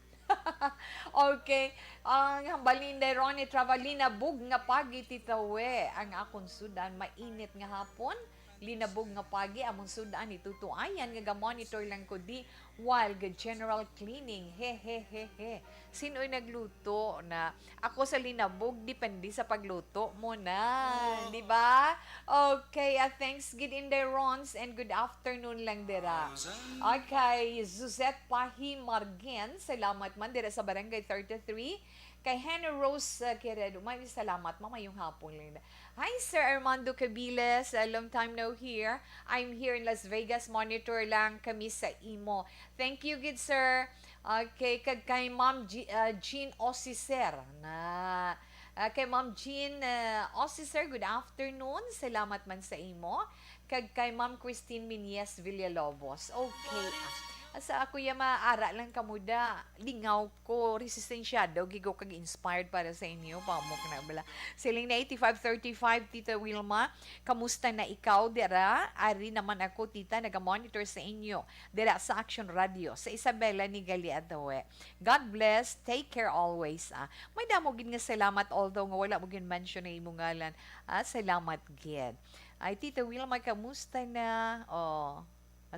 Okay. Ang hambal ni Inday Ronnie Travalina, bug nga pagi, Tita We. Ang akon sudan, mainit nga hapon. Linabog nga pagi, among sudan ni Tutuayan nga ga-monitor lang ko di while ga-general cleaning. He, he, he, he. Sinoy nagluto na? Ako sa linabog, depende sa pagluto mo na. Oh. Di ba? Okay, ah, thanks gid, Inday Rons, and good afternoon lang dira. Okay, Suzette Pahi Margen, salamat man dira sa Barangay thirty-three. Kay Henry Rose, ah, Queredo, may salamat, mamayong hapon lang. Hi, Sir Armando Cabiles, a long time no hear. I'm here in Las Vegas, monitor lang kami sa imo. Thank you gid, sir. Okay, kag kay Ma'am G-, ah, Jean Osicer na, ah, kay Ma'am Jean, ah, Osicer, good afternoon. Salamat man sa imo. Kag kay Ma'am Christine Minyes Villalobos. Okay. Ah, sa ako ya maara lang kamo da. Lingaw ko, resistensyado, gigo kag inspired para sa inyo. Pamok na bala. Siling na eighty-five thirty-five, Tita Wilma. Kamusta na ikaw dira? Ari naman ako, tita, naga-monitor sa inyo dira sa Action Radio, sa Isabela ni Galiatoe. God bless. Take care always, ah. May damo gid nga salamat, although nga wala mo gid mention na imong ngalan. Ah, salamat gid. Ay, Tita Wilma, kamusta na? Oh.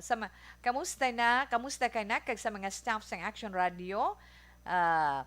Sa ma-, kamusta na? Kamusta ka na? Kag sa mga staff sang Action Radio? Ah,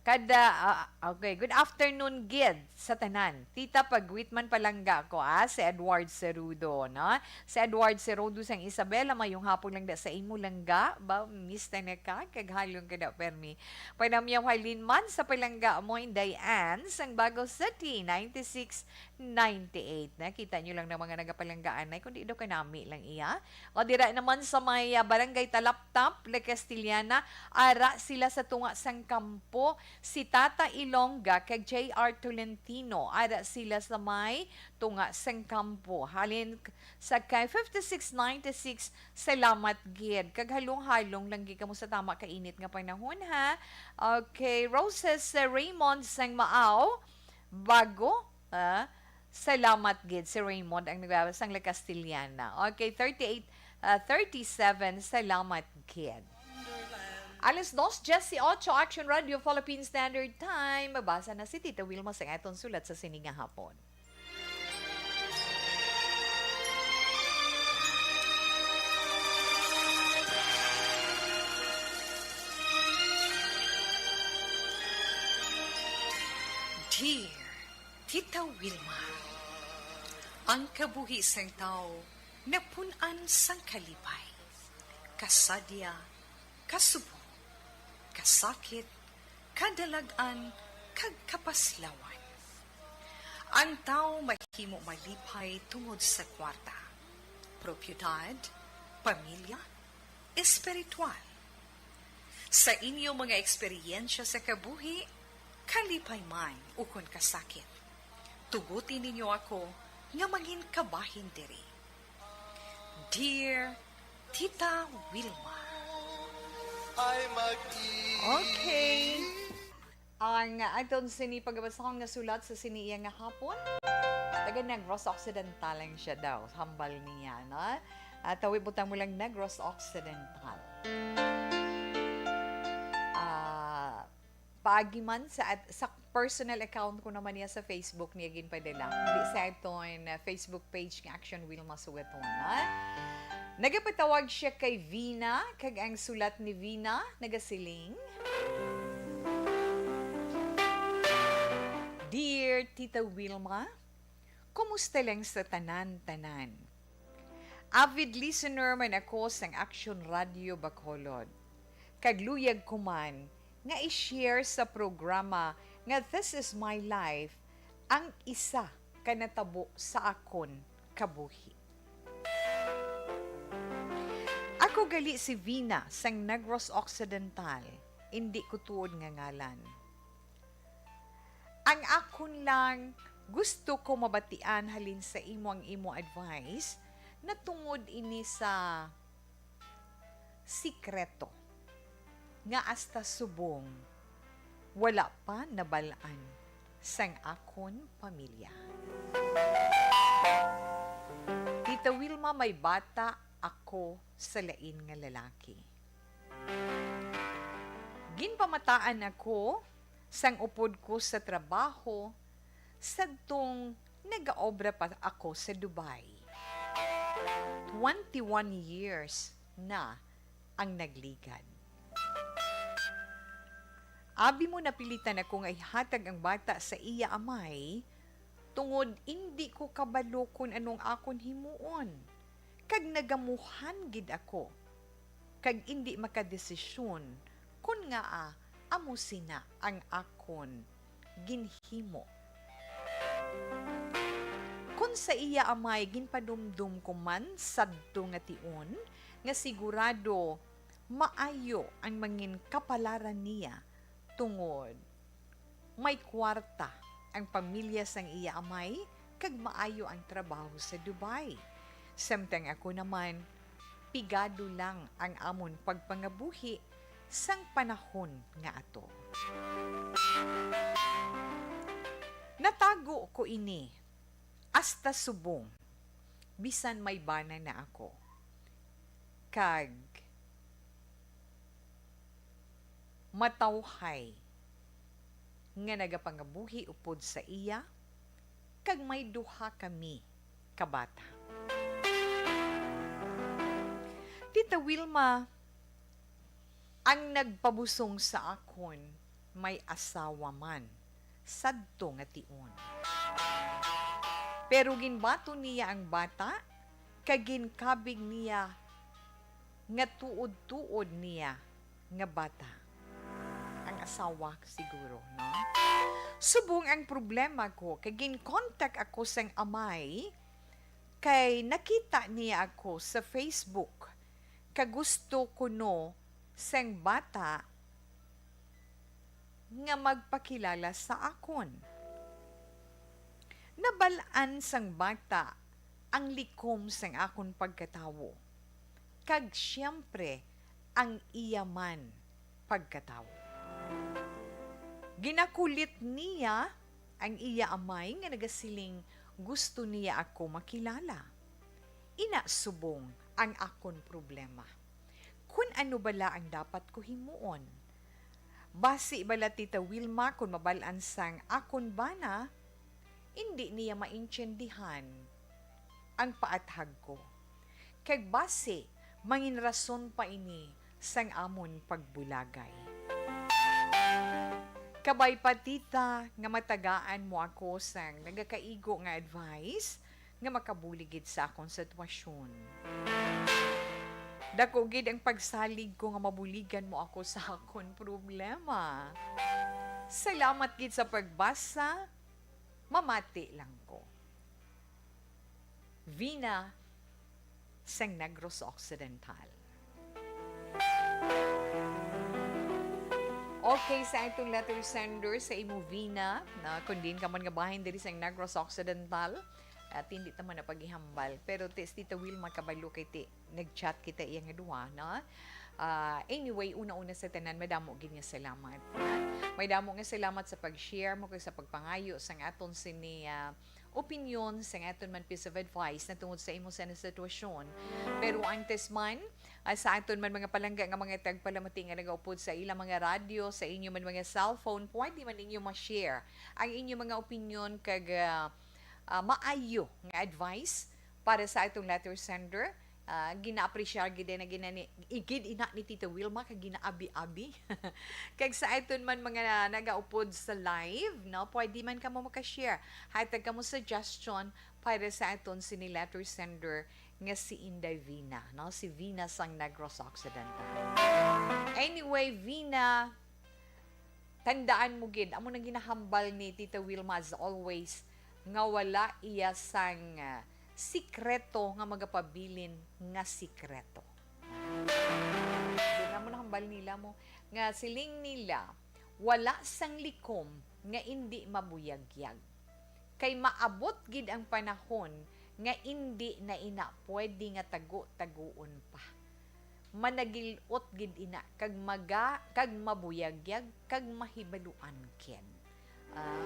kada, ah, okay. Good afternoon gid sa tanan. Tita, pag-greet man palangga ko, ah, si Edward Cerudo, no? Si Edward Cerudo sang Isabela, mayong hapon lang da sa imo langga. Ba, miss ta na ka, kag halong ka da, permi. Panamyaw halin man sa palangga mo, Inday Ann, sang Bago City, ninety-six ninety-eight. Nakita nyo lang ng mga nagapalanggaanay, kundi daw kanami lang iya. O dira naman sa may, ah, Barangay Talaptap, La Castellana, ara sila sa tunga sang kampo, si Tata Ilongga kag J R Tolentino, ara sila sa may tunga sang kampo. Halin k-, sa kay fifty-six ninety-six, salamat gid. Kag halong-halong lang gid kamo sa tama ka init nga panahon, ha. Okay, Roses, uh, Raymond sang Maaw, Bago, ah, salamat gid si Raymond ang nagbabasa sang La Castellana. Okay, thirty-eight, ah, thirty-seven, salamat gid. Alas dos dieciocho, Action Radio Philippine Standard Time. Mabasa na si Tita Wilma sa aton sulat sa sini nga hapon. Dear Tita Wilma, ang kabuhi sang tawo napun-an sang kalipay, kasadya, kasubong, kasakit, kadalag-an, kag kapaslawan. Ang tawo mahimo malipay tungod sa kwarta, propiedad, pamilya, espiritual. Sa inyo mga eksperyensya sa kabuhi, kalipay man ukon kasakit, tuguti ninyo ako nga mangin kabahin diri. Dear Tita Wilma. Ay mag-ibig. Okay. Ang aton sini pagabasahon nga sulat sa sini iya nga hapon, taga Negros Occidental lang siya daw, hambal niya, no? At tawi butang mo lang Negros Occidental. Ah, paagi man sa at-, sa personal account ko naman niya sa Facebook niya ginpadala. Hindi sa aton, uh, Facebook page nga Action Wilma Sugaton, ha? Nagapatawag siya kay Vina, kag ang sulat ni Vina nagasiling, Dear Tita Wilma, kumusta lang sa tanan-tanan? Avid listener man ako sang Action Radio Bacolod, kag luyag ko man nga i-share sa programa nga This Is My Life ang isa ka natabo sa akon kabuhi. Ako gali si Vina sang Negros Occidental, indi ko tuod nga ngalan. Ang akon lang gusto ko mabatian halin sa imo ang imo advice natungod ini sa sikreto nga hasta subong wala pa nabal-an sang akon pamilya. Tita Wilma, may bata ako sa lain nga lalaki. Ginpamataan ako sang upod ko sa trabaho sadtong nagaobra pa ako sa Dubai. Twenty-one years na ang nagligad. Abi mo, napilitan ako nga ihatag ang bata sa iya amay tungod indi ko kabalo kon anong akon himuon, kag nagamuhan gid ako, kag indi makadesisyon kon ngaa amo sina ang akon ginhimo. Kon sa iya amay, ginpadumdom ko man sadto nga tion nga sigurado maayo ang mangin kapalaran niya, tungod may kwarta ang pamilya sang iya amay kag maayo ang trabaho sa Dubai. Samtang ako naman, pigado lang ang amon pagpangabuhi sang panahon nga ato. Natago ko ini hasta subong, bisan may bana na ako. Kag matawhay nga nagapangabuhi upod sa iya, kag may duha kami ka bata. Tita Wilma, ang nagpabusong sa akon may asawa man sadto nga tion. Pero ginbaton niya ang bata, kag ginkabig niya nga tuod-tuod niya nga bata. Ang asawa siguro, no? Subong ang problema ko, kay gin-contact ako sang amay, kay nakita niya ako sa Facebook, ka gusto kuno sang bata nga magpakilala sa akon. Nabal-an sang bata ang likom sang akon pagkatawo, kag siyempre ang iya man pagkatawo. Ginakulit niya ang iya amay nga nagasiling gusto niya ako makilala. Ina subong ang akon problema. Kun ano bala ang dapat ko himuon? Basi bala, Tita Wilma, kun mabal-an sang akon bana, indi niya maintindihan ang paathag ko. Kag basi, mangin rason pa ini sang amon pagbulagay. Kabay pa, Tita, nga matagaan mo ako sang nagakaigo nga advice nga makabulig gid sa akon sitwasyon. Dako gid ang pagsalig ko nga mabuligan mo ako sa akon problema. Salamat gid sa pagbasa. Mamati lang ko. Vina sang Negros Occidental. Okay, sa atong letter sender, sa imo, Vina, na kung diin ka man nga bahin diri sa Negros Occidental, at hindi ta man na paghihambal. Pero ti, si Tita Wilma kabalo kay ti, nag-chat kita iya nga duha, no? Ah, anyway, una-una sa tanan, madamo gid nga salamat, ha? Madamo nga salamat sa pag-share mo kag sa pagpangayo sang aton sini, ah, opinyon, sang aton man piece of advice na tungod sa imo sa sitwasyon. Pero antes man, ah, sa aton man mga palangga nga mga tagpalamati nga nagaupod sa ilang mga radyo, sa inyo man mga cellphone, pwede man ninyo ma-share ang inyo mga opinyon kag, ah, ah, maayo nga advice para sa atong letter sender. Ah, gina-appreciate gid na ginani-, igid ina ni Tita Wilma kag ginaabi-abi. Kag sa aton man mga nagaupod sa live, no, pwede man kamo maka-share. Hatag kamo suggestion para sa aton sini letter sender nga si Inday Vina, no, si Vina sang Negros Occidental. Anyway, Vina, tandaan mo gid, amo nang ginahambal ni Tita Wilma as always, nga wala iya sang, ah, sikreto nga magapabilin nga sikreto. Di na mo nahambal nila mo, nga siling nila, wala sang likom nga indi mabuyagyag. Kay maabot gid ang panahon nga indi na ina pwede nga tago-taguon pa. Managil-ot gid ina kag maga-, kag mabuyagyag kag mahibaluan gid. Ah,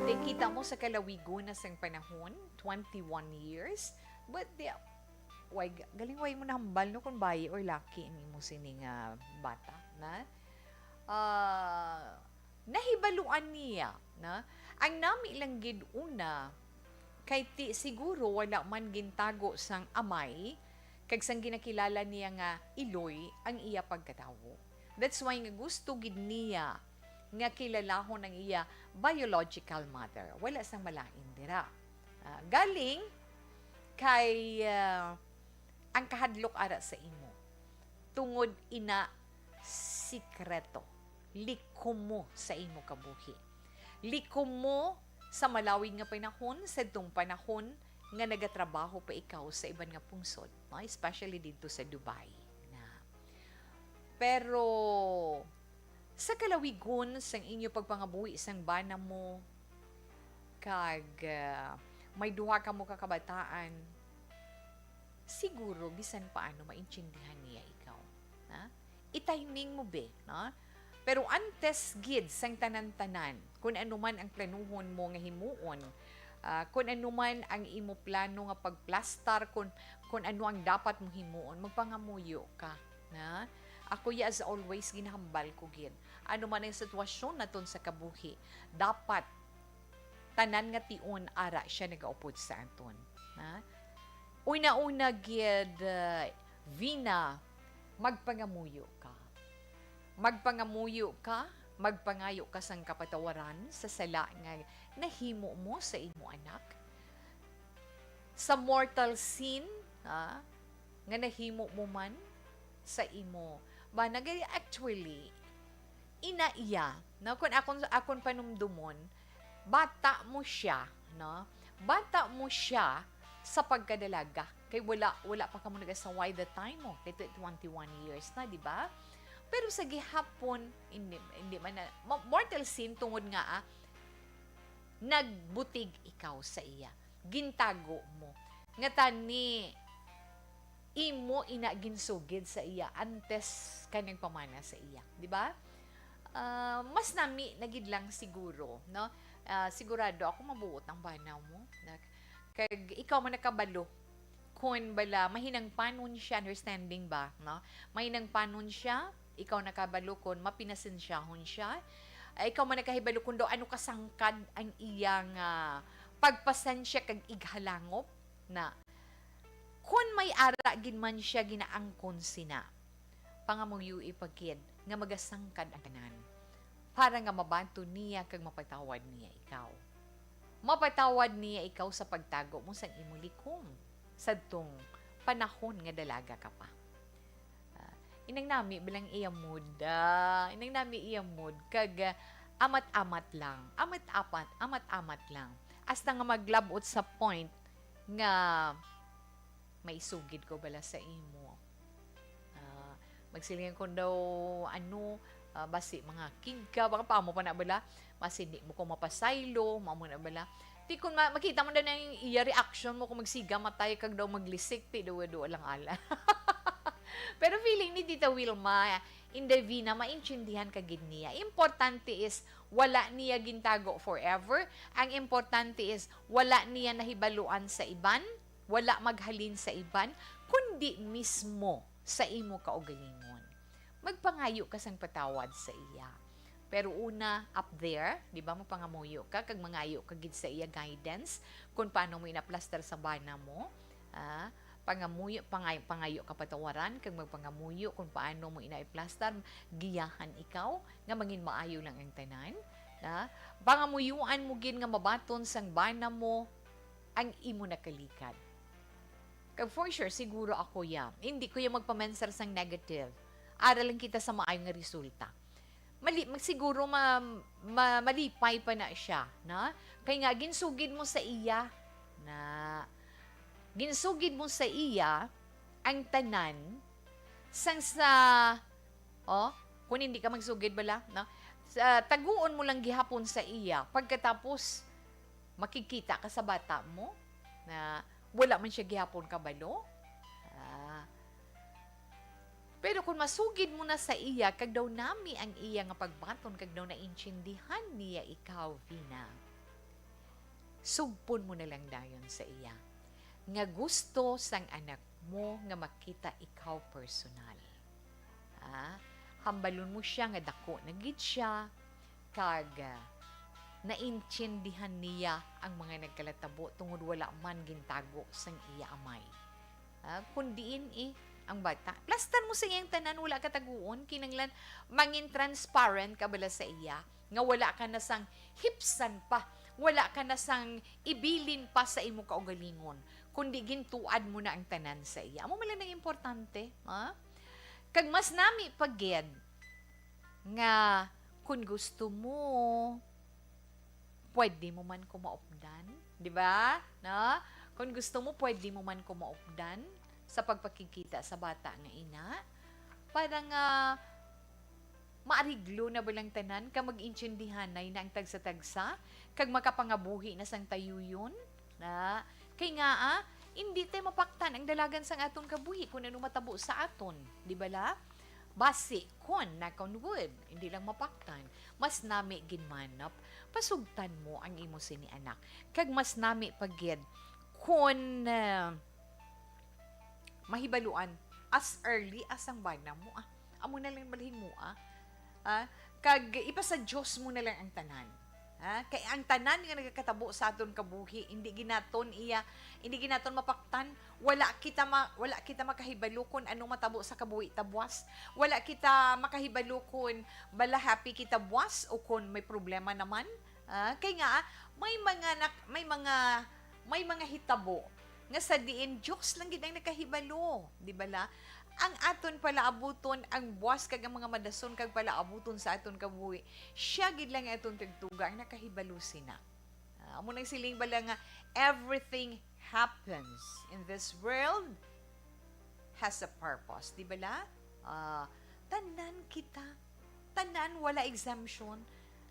di kita mo sa kalawigon na sang panahon, twenty-one years, but di, way, ga-, galing way mo nahambal, no, kung bayi or laki ang imo sini nga bata, na? Ah, nahibaluan niya, na? Ang nami lang gid una, kay ti, siguro wala man gintago sang amay, kag sang ginakilala niya nga iloy ang iya pagkatawo. That's why nga gusto gid niya nga kilalahon ang iya biological mother. Wala sang malain dira. Ah, galing kay, ah, ang kahadlok ara sa imo. Tungod ina sikreto, likom mo sa imo kabuhi. Likom mo sa malawig nga panahon, sa tong panahon nga nagatrabaho pa ikaw sa iban nga pungsod, no? Especially didto sa Dubai na. Pero sa kalawigon sang inyo pagpangabuhi sang bana mo, kag, ah, may duha kamo ka kabataan, siguro bisan paano maintindihan niya ikaw, ha? I-timing mo, be, no? Pero antes gid sang tanan-tanan, kun ano man ang planuhon mo nga himuon, ah, kun ano man ang imo plano nga pagplastar, kun, kun ano ang dapat mo himuon, magpangamuyo ka, na? Ako ya, as always, ginahambal ko gid. Ano man ang sitwasyon naton sa kabuhi, dapat tanan nga tion ara siya nagaupod sa aton. Ha? Una-una gid, uh, Vina, magpangamuyo ka. Magpangamuyo ka, magpangayo ka sang kapatawaran sa sala nga nahimo mo sa imo anak. Sa mortal sin, ha, nga nahimo mo man sa imo. Ba, nag-, actually, ina iya, no? Kung akon, akon panumdumon, bata mo siya, no? Bata mo siya sa pagkadalaga. Kay wala, wala pa kamo nag-asawa the time mo. Kay tw-, twenty-one years na, di ba? Pero sa gihapon, hindi, hindi man na, mo-, mortal sin tungod nga, ah, nagbutig ikaw sa iya. Gintago mo. Nga tani, imo ina ginsugid sa iya antes ka nagpamana sa iya, di ba? Ah, mas nami na gid lang siguro, no? Ah, sigurado ako mabuot ang bana mo. Na, kag ikaw man nakabalo kung bala mahinangpanon siya, understanding ba, no? Mahinangpanon siya, ikaw nakabalo kung mapinasensyahon siya. Ah, ikaw man nakahibalo kung daw ano kasangkad ang iyang, ah, pagpasensya kag ighalangop na Kon may ara gid man sia ginaangkon sina, pangamuyo ipagid nga magasangkad ang tanan, para nga mabaton niya kag mapatawad niya ikaw. Mapatawad niya ikaw sa pagtago mo sang imo likom sadtong panahon nga dalaga ka pa. Ah, inang nami bilang iya mood, ah, inang nami iya mood, kag, ah, amat-amat lang, amat-apat, amat-amat lang. Hasta nga maglabot sa point nga maisugid ko bala sa imo. Ah, magsiling ko daw, ano, ah, basi mga kig ka, baka pa mo pa na bala, basi hindi mo ko mapasaylo, mao mo na bala. Ti kun ma-, makita mo na ang iya reaction mo kung magsiga matay kag daw maglisik, ti daw, daw lang ala. Pero feeling ni Tita Wilma, Indevina, maintindihan ka gid niya. Importante is, wala niya gintago forever. Ang importante is, wala niya nahibaluan sa iban, wala maghalin sa iban, kundi mismo sa imo kaugalingon. Magpangayo ka sang patawad sa iya. Pero una, up there, di ba, magpangamuyo ka, kag mangayo ka gid sa iya guidance kung paano mo inaplastar sa bana mo. Ah, pangamuyo, pangay-, pangayo ka patawaran, kag magpangamuyo kung paano mo inaiplastar, giyahan ikaw nga mangin maayo lang ang tanan. Ah, pangamuyuan mo gid nga mabaton sang bana mo ang imo nakalikad. Kag for sure, siguro ako ya, hindi ko ya magpamensar sang negative. Ara lang kita sa maayo nga resulta. Mali-, mag-, siguro ma-, ma-, malipay pa na siya, na? Kay nga, ginsugid mo sa iya, na? Ginsugid mo sa iya ang tanan sang sa, oh, kung hindi ka magsugid bala, no? Sa, taguon mo lang gihapon sa iya, pagkatapos, makikita ka sa bata mo na wala man siya gihapon kabalo. Ah. Pero kung masugid mo na sa iya, kag daw nami ang iya nga pagbaton, kag daw naintindihan niya ikaw, Vina, sugpon mo na lang dayon sa iya nga gusto sang anak mo nga makita ikaw personal. Ah, hambalon mo siya nga dako na gid siya, kag, ah, naintindihan niya ang mga nagkalatabo tungod wala man gintago sang iya amay. Ah, kun diin, eh, ang bata, plastar mo sa iyang tanan, wala ka taguon, kinahanglan mangin transparent ka bala sa iya, nga wala ka na sang hipsan pa, wala ka na sang ibilin pa sa imo kaugalingon, kundi gintuad mo na ang tanan sa iya. Amo man lang ang importante, ha? Kag mas nami pa gid nga kun gusto mo, pwede mo man ko maupdan, di ba? No? Kung gusto mo, pwede mo man ko maupdan sa pagpakigkita sa bata nga ina, para nga maariglo na ba lang tanan, ka mag-intindihanay na ang tagsa-tagsa, kag makapangabuhi na sang tayuyon, na? Kay nga, ah, hindi tay mapaktan ang dalagan sang aton kabuhi kung ano matabo sa aton, di bala? Basi, kon, knock on wood, hindi lang mapaktan, mas nami gid man na pasugtan mo ang imo sini anak. Kag mas nami pa gid kon, ah, mahibaluan as early as ang bana mo, ah. Amo na lang balhin mo, ah. Ah, kag ipasa Dios mo na lang ang tanan. Ha? Kay ang tanan nga nagakatabo sa aton kabuhi, hindi gid naton iya, hindi gid naton mapaktan. Wala kita ma-, wala kita makahibalo kung ano matabo sa kabuhi ta buas. Wala kita makahibalo kung bala happy kita buas o kung may problema naman. Ah, kay nga, may mga nak-, may mga, may mga hitabo nga sa diin Dios lang gid ang nakahibalo, di bala? Ang aton palaabuton, ang buas kag ang mga madason kag palaabuton sa aton kabuhi, siya gid lang aton tigtuga ang nakahibalo sina. Amo nang siling bala nga everything happens in this world has a purpose, di bala? Ah, tanan kita, tanan wala exemption.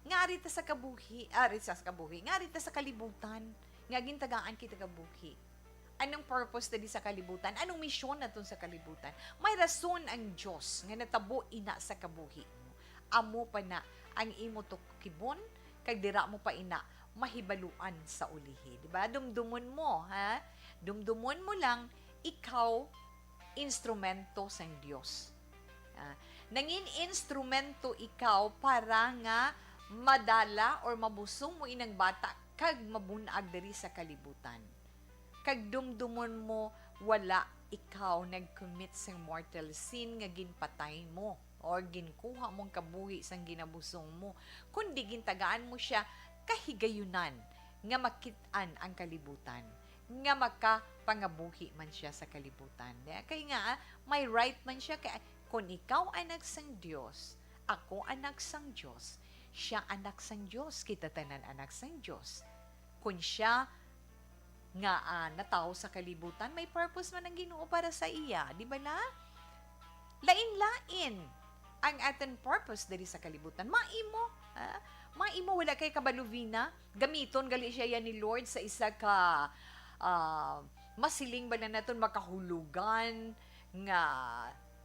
Nga ari ta sa kabuhi, ari sa kabuhi, nga ari ta sa kalibutan, nga gintagaan kita kabuhi. Anong purpose diri sa kalibutan? Anong misyon naton sa kalibutan? May rason ang Dios nga natabo ina sa kabuhi mo. Amo pa na ang imo tukibon, kag dira mo pa ina mahibaluan sa ulihi. Di ba? Dumdumon mo, ha? Dumdumon mo lang, ikaw instrumento sang Dios. Ah, nangin instrumento ikaw para nga madala or mabusong mo inang bata kag mabun-ag diri sa kalibutan. Kag dumdumon mo, wala ikaw nag-commit sang mortal sin nga ginpatay mo or ginkuha mong kabuhi sang ginabusong mo, kundi gintagaan mo siya kahigayunan nga makit-an ang kalibutan, nga makapangabuhi man siya sa kalibutan. Di-, kay nga, ah, may right man siya, kay kun ikaw anak sang Dios, ako anak sang Dios, siya anak sang Dios, kita tanan anak sang Dios. Kun siya nga, ah, natawo sa kalibutan, may purpose man ang Ginoo para sa iya, di bala? Lain-lain ang aton purpose diri sa kalibutan. Maimo, ah, maimo, wala kay kabalo, Vina. Gamiton gali siya yan ni Lord sa isa ka, ah, masiling bala naton makahulugan nga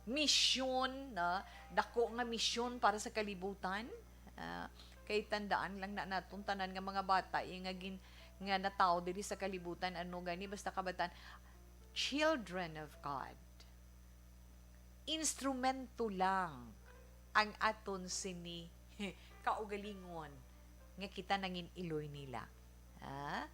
misyon, na dako nga misyon para sa kalibutan. Ah, kay tandaan lang na naton tanan nga mga bata, iya nga gin-, nga natawo diri sa kalibutan, ano gani, basta kabataan, children of God. Instrumento lang ang aton sini kaugalingon nga kita nangin iloy nila. Ha?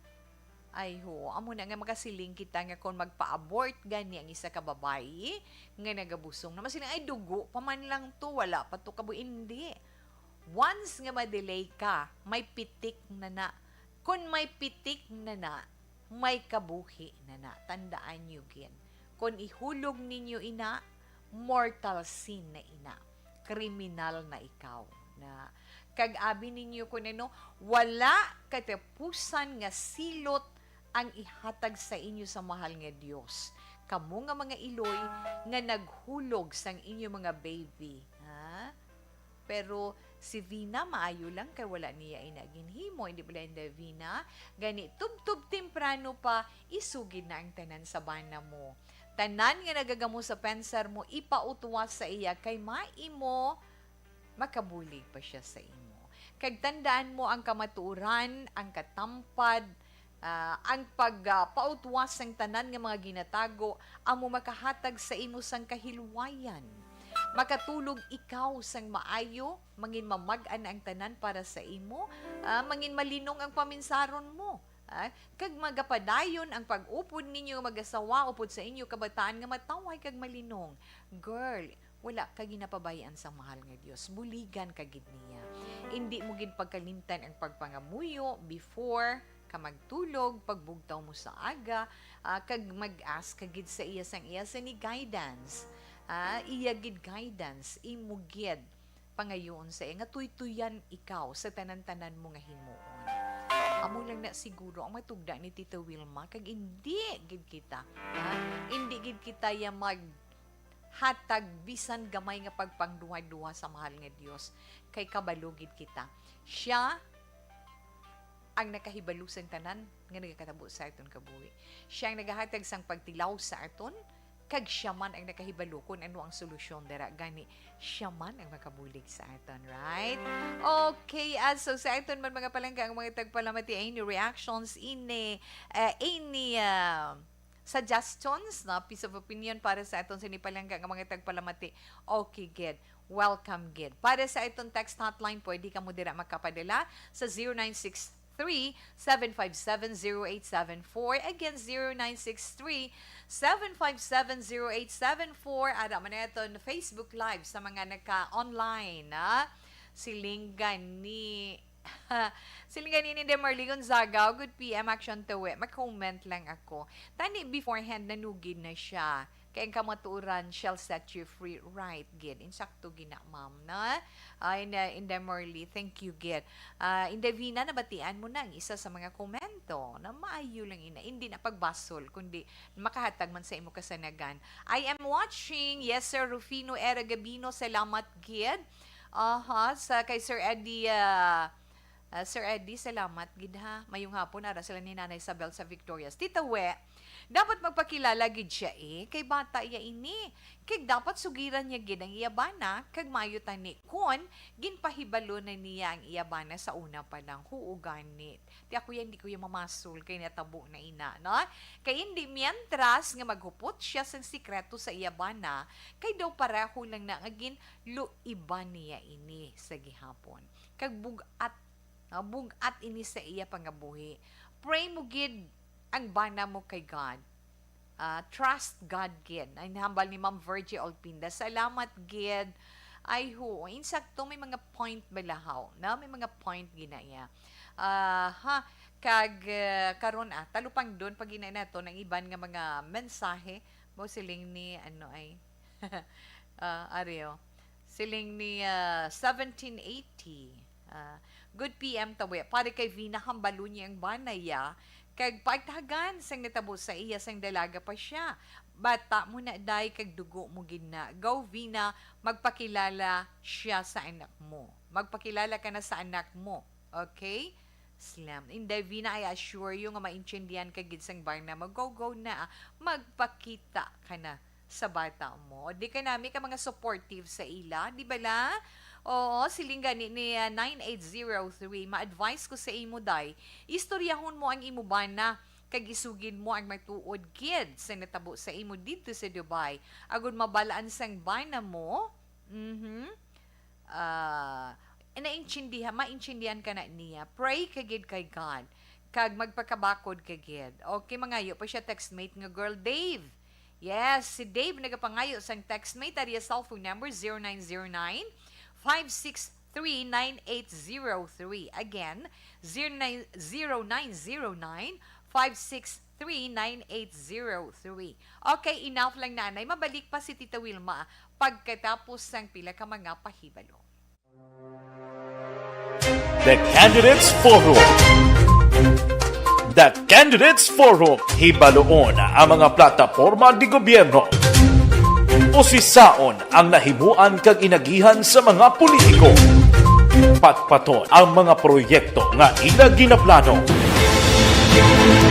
Ay, ho, amo na nga makasiling kita nga kung magpa-abort gani ang isa ka babayi nga nagabusong na, masiling, "Ay, dugo pa man lang to, wala pa to kabuhi." Hindi. Once nga ma-delay ka, may pitik na na. Kung may pitik na na, may kabuhi na na. Tandaan niyo gid, kung ihulog ninyo ina, mortal sin na ina. Kriminal na ikaw. Na, kag abi ninyo kun ano, wala katapusan nga silot ang ihatag sa inyo sa mahal nga Dios, kamo nga mga iloy nga naghulog sang inyo mga baby, ha? Pero si Vina, maayo lang kay wala niya ina ginhimo, hindi ba, Linda, Vina? Gani, tubtob temprano pa, isugid na ang tanan sa bana mo. Tanan nga nagagamo sa pensar mo, ipautwas sa iya, kay maimo makabulig pa siya sa imo. Kag tandaan mo, ang kamatuoran, ang katampad, ah, ang pag, ah, pautwas sang tanan nga mga ginatago, amo makahatag sa imo sang kahilwayan. Makatulog ikaw sang maayo, mangin mamag-an ang tanan para sa imo, ah, mangin malinong ang paminsaron mo, ah, kag magapadayon ang pag-upod ninyo mag-asawa upod sa inyo kabataan nga matawhay kag malinong. Girl, wala ka ginapabay-an sang mahal nga Dios. Buligan ka gid niya. Indi mo gid pagkalimtan ang pagpangamuyo before ka magtulog, pagbugtaw mo sa aga, ah, kag mag-ask ka gid sa iya sang iya sini guidance. Ah, iya gid guidance, imo gid pangayoon sa iya nga tuytuyan ikaw sa tanan-tanan mo nga himuon. Amo lang na siguro ang matugda ni Tita Wilma, kag indi gid kita, ha? Indi gid kita ya maghatag bisan gamay nga pagpangduha-duha sa mahal nga Dios, kay kabalo gid kita. Siya ang nakahibalo sang tanan nga nagakatabo sa aton kabuhi. Siya ang nagahatag sang pagtilaw sa aton, kag siya man ang nakahibalo kon ano ang solusyon dira. Gani, siya man ang makabulig sa aton, right? Okay, ah, so sa aton man, mga palangga, ang mga tagpalamati, any reactions, any, eh, any, ah, suggestions, na piece of opinion para sa aton sini palangga nga mga tagpalamati, okay gid. Welcome gid. Para sa aton text hotline, pwede kamo dira makapadala sa zero nine six three, seven five seven, zero eight seven four. Again, zero nine six three, seven five seven, zero eight seven four. Ara man aton Facebook Live sa mga naka-online, ha? Siling gani, siling gani ni Demarly Gonzaga, "Good P M, Action Tawi. Mag-comment lang ako." Tani beforehand, nanugid na siya. Kay ang kamatuoran shall set you free. Right, gid. Insakto gina, ma'am, na? Ah, in, uh, Inday Morley, thank you, gid. Ah, Inday Vina, nabatian mo na ang isa sa mga komento na maayo lang ina. Hindi na pagbasol, kundi makahatag man sa imo kasanagan. I am watching. Yes, Sir Rufino Era Gabino, salamat, gid. Aha, sa kay Sir Eddie, ah, ah, Sir Eddie, salamat gid ha. Mayong hapon, ara sila ni Nanay Isabel sa Victorias. Tita We, dapat magpakilala gid siya eh, kay bata iya ini. Kay dapat sugiran niya gid ang iya bana, kag maayo tani kon ginpahibalo na niya ang iya bana sa una pa lang. Huo gani. Ti ako ya, hindi ko ya mamasol kay natabo na ina, no? Kay hindi, mientras nga maghupot siya sang sikreto sa iya bana, kay daw pareho lang na nga ginluiban niya ini sa gihapon. Kag bug-at, no? Bug-at ini sa iya pangabuhi. Pray mo gid ang bana mo kay God. Ah, trust God gid. Ay, nahambal ni Ma'am Virgie Olpinda. Salamat gid. Ay, ho. Insakto, may mga point balahaw, no? May mga point ginaya. Ah, ha. Kag, ah, karon, ah, talupangdon pa gina nato ang iban nga mga mensahe. Mo siling ni, ano ay, ah, Areo. Siling ni, ah, seventeen eighty. Ah, good P M, Tawi. Pare kay Vina, hambalo niya ang bana ya, kag pagtagan sang natabo sa iya sang dalaga pa siya. Bata mo na, day, kag dugo mo gid na. Go, Vina, magpakilala siya sa anak mo. Magpakilala ka na sa anak mo. Okay? Slam. Inday Vina, I assure you nga maintindihan ka gid sang bana mo. Go, go na. Magpakita ka na sa bata mo. Di ka nami ka mga supportive sa ila, di ba la? Oo, siling gani ni, ah, nine eight zero three, "Ma-advise ko sa imo, day, istoryahon mo ang imo bana, kag isugid mo ang matuod gid sa natabo sa imo didto sa Dubai, agud mabalaan sang bana mo." Mhm. Ah, naintindihan, maintindihan ka na niya. Pray ka gid kay God, kag magpakabakod ka gid. Okay, mangayo pa siya textmate nga girl, Dave. Yes, si Dave nagapangayo sang textmate. Ari ang cellphone number, zero nine zero nine, five six three, nine eight zero three. Again, zero nine, zero nine zero nine, five six three, nine eight zero three. Okay, enough lang, nanay. Mabalik pa si Tita Wilma pagkatapos sang pila ka mga pahibalo. The Candidates Forum. The Candidates Forum. Hibaluon ang mga plataporma di gobyerno. Usisaon ang nahimuan kag inagihan sa mga politiko. Patpaton ang mga proyekto nga ila ginaplano.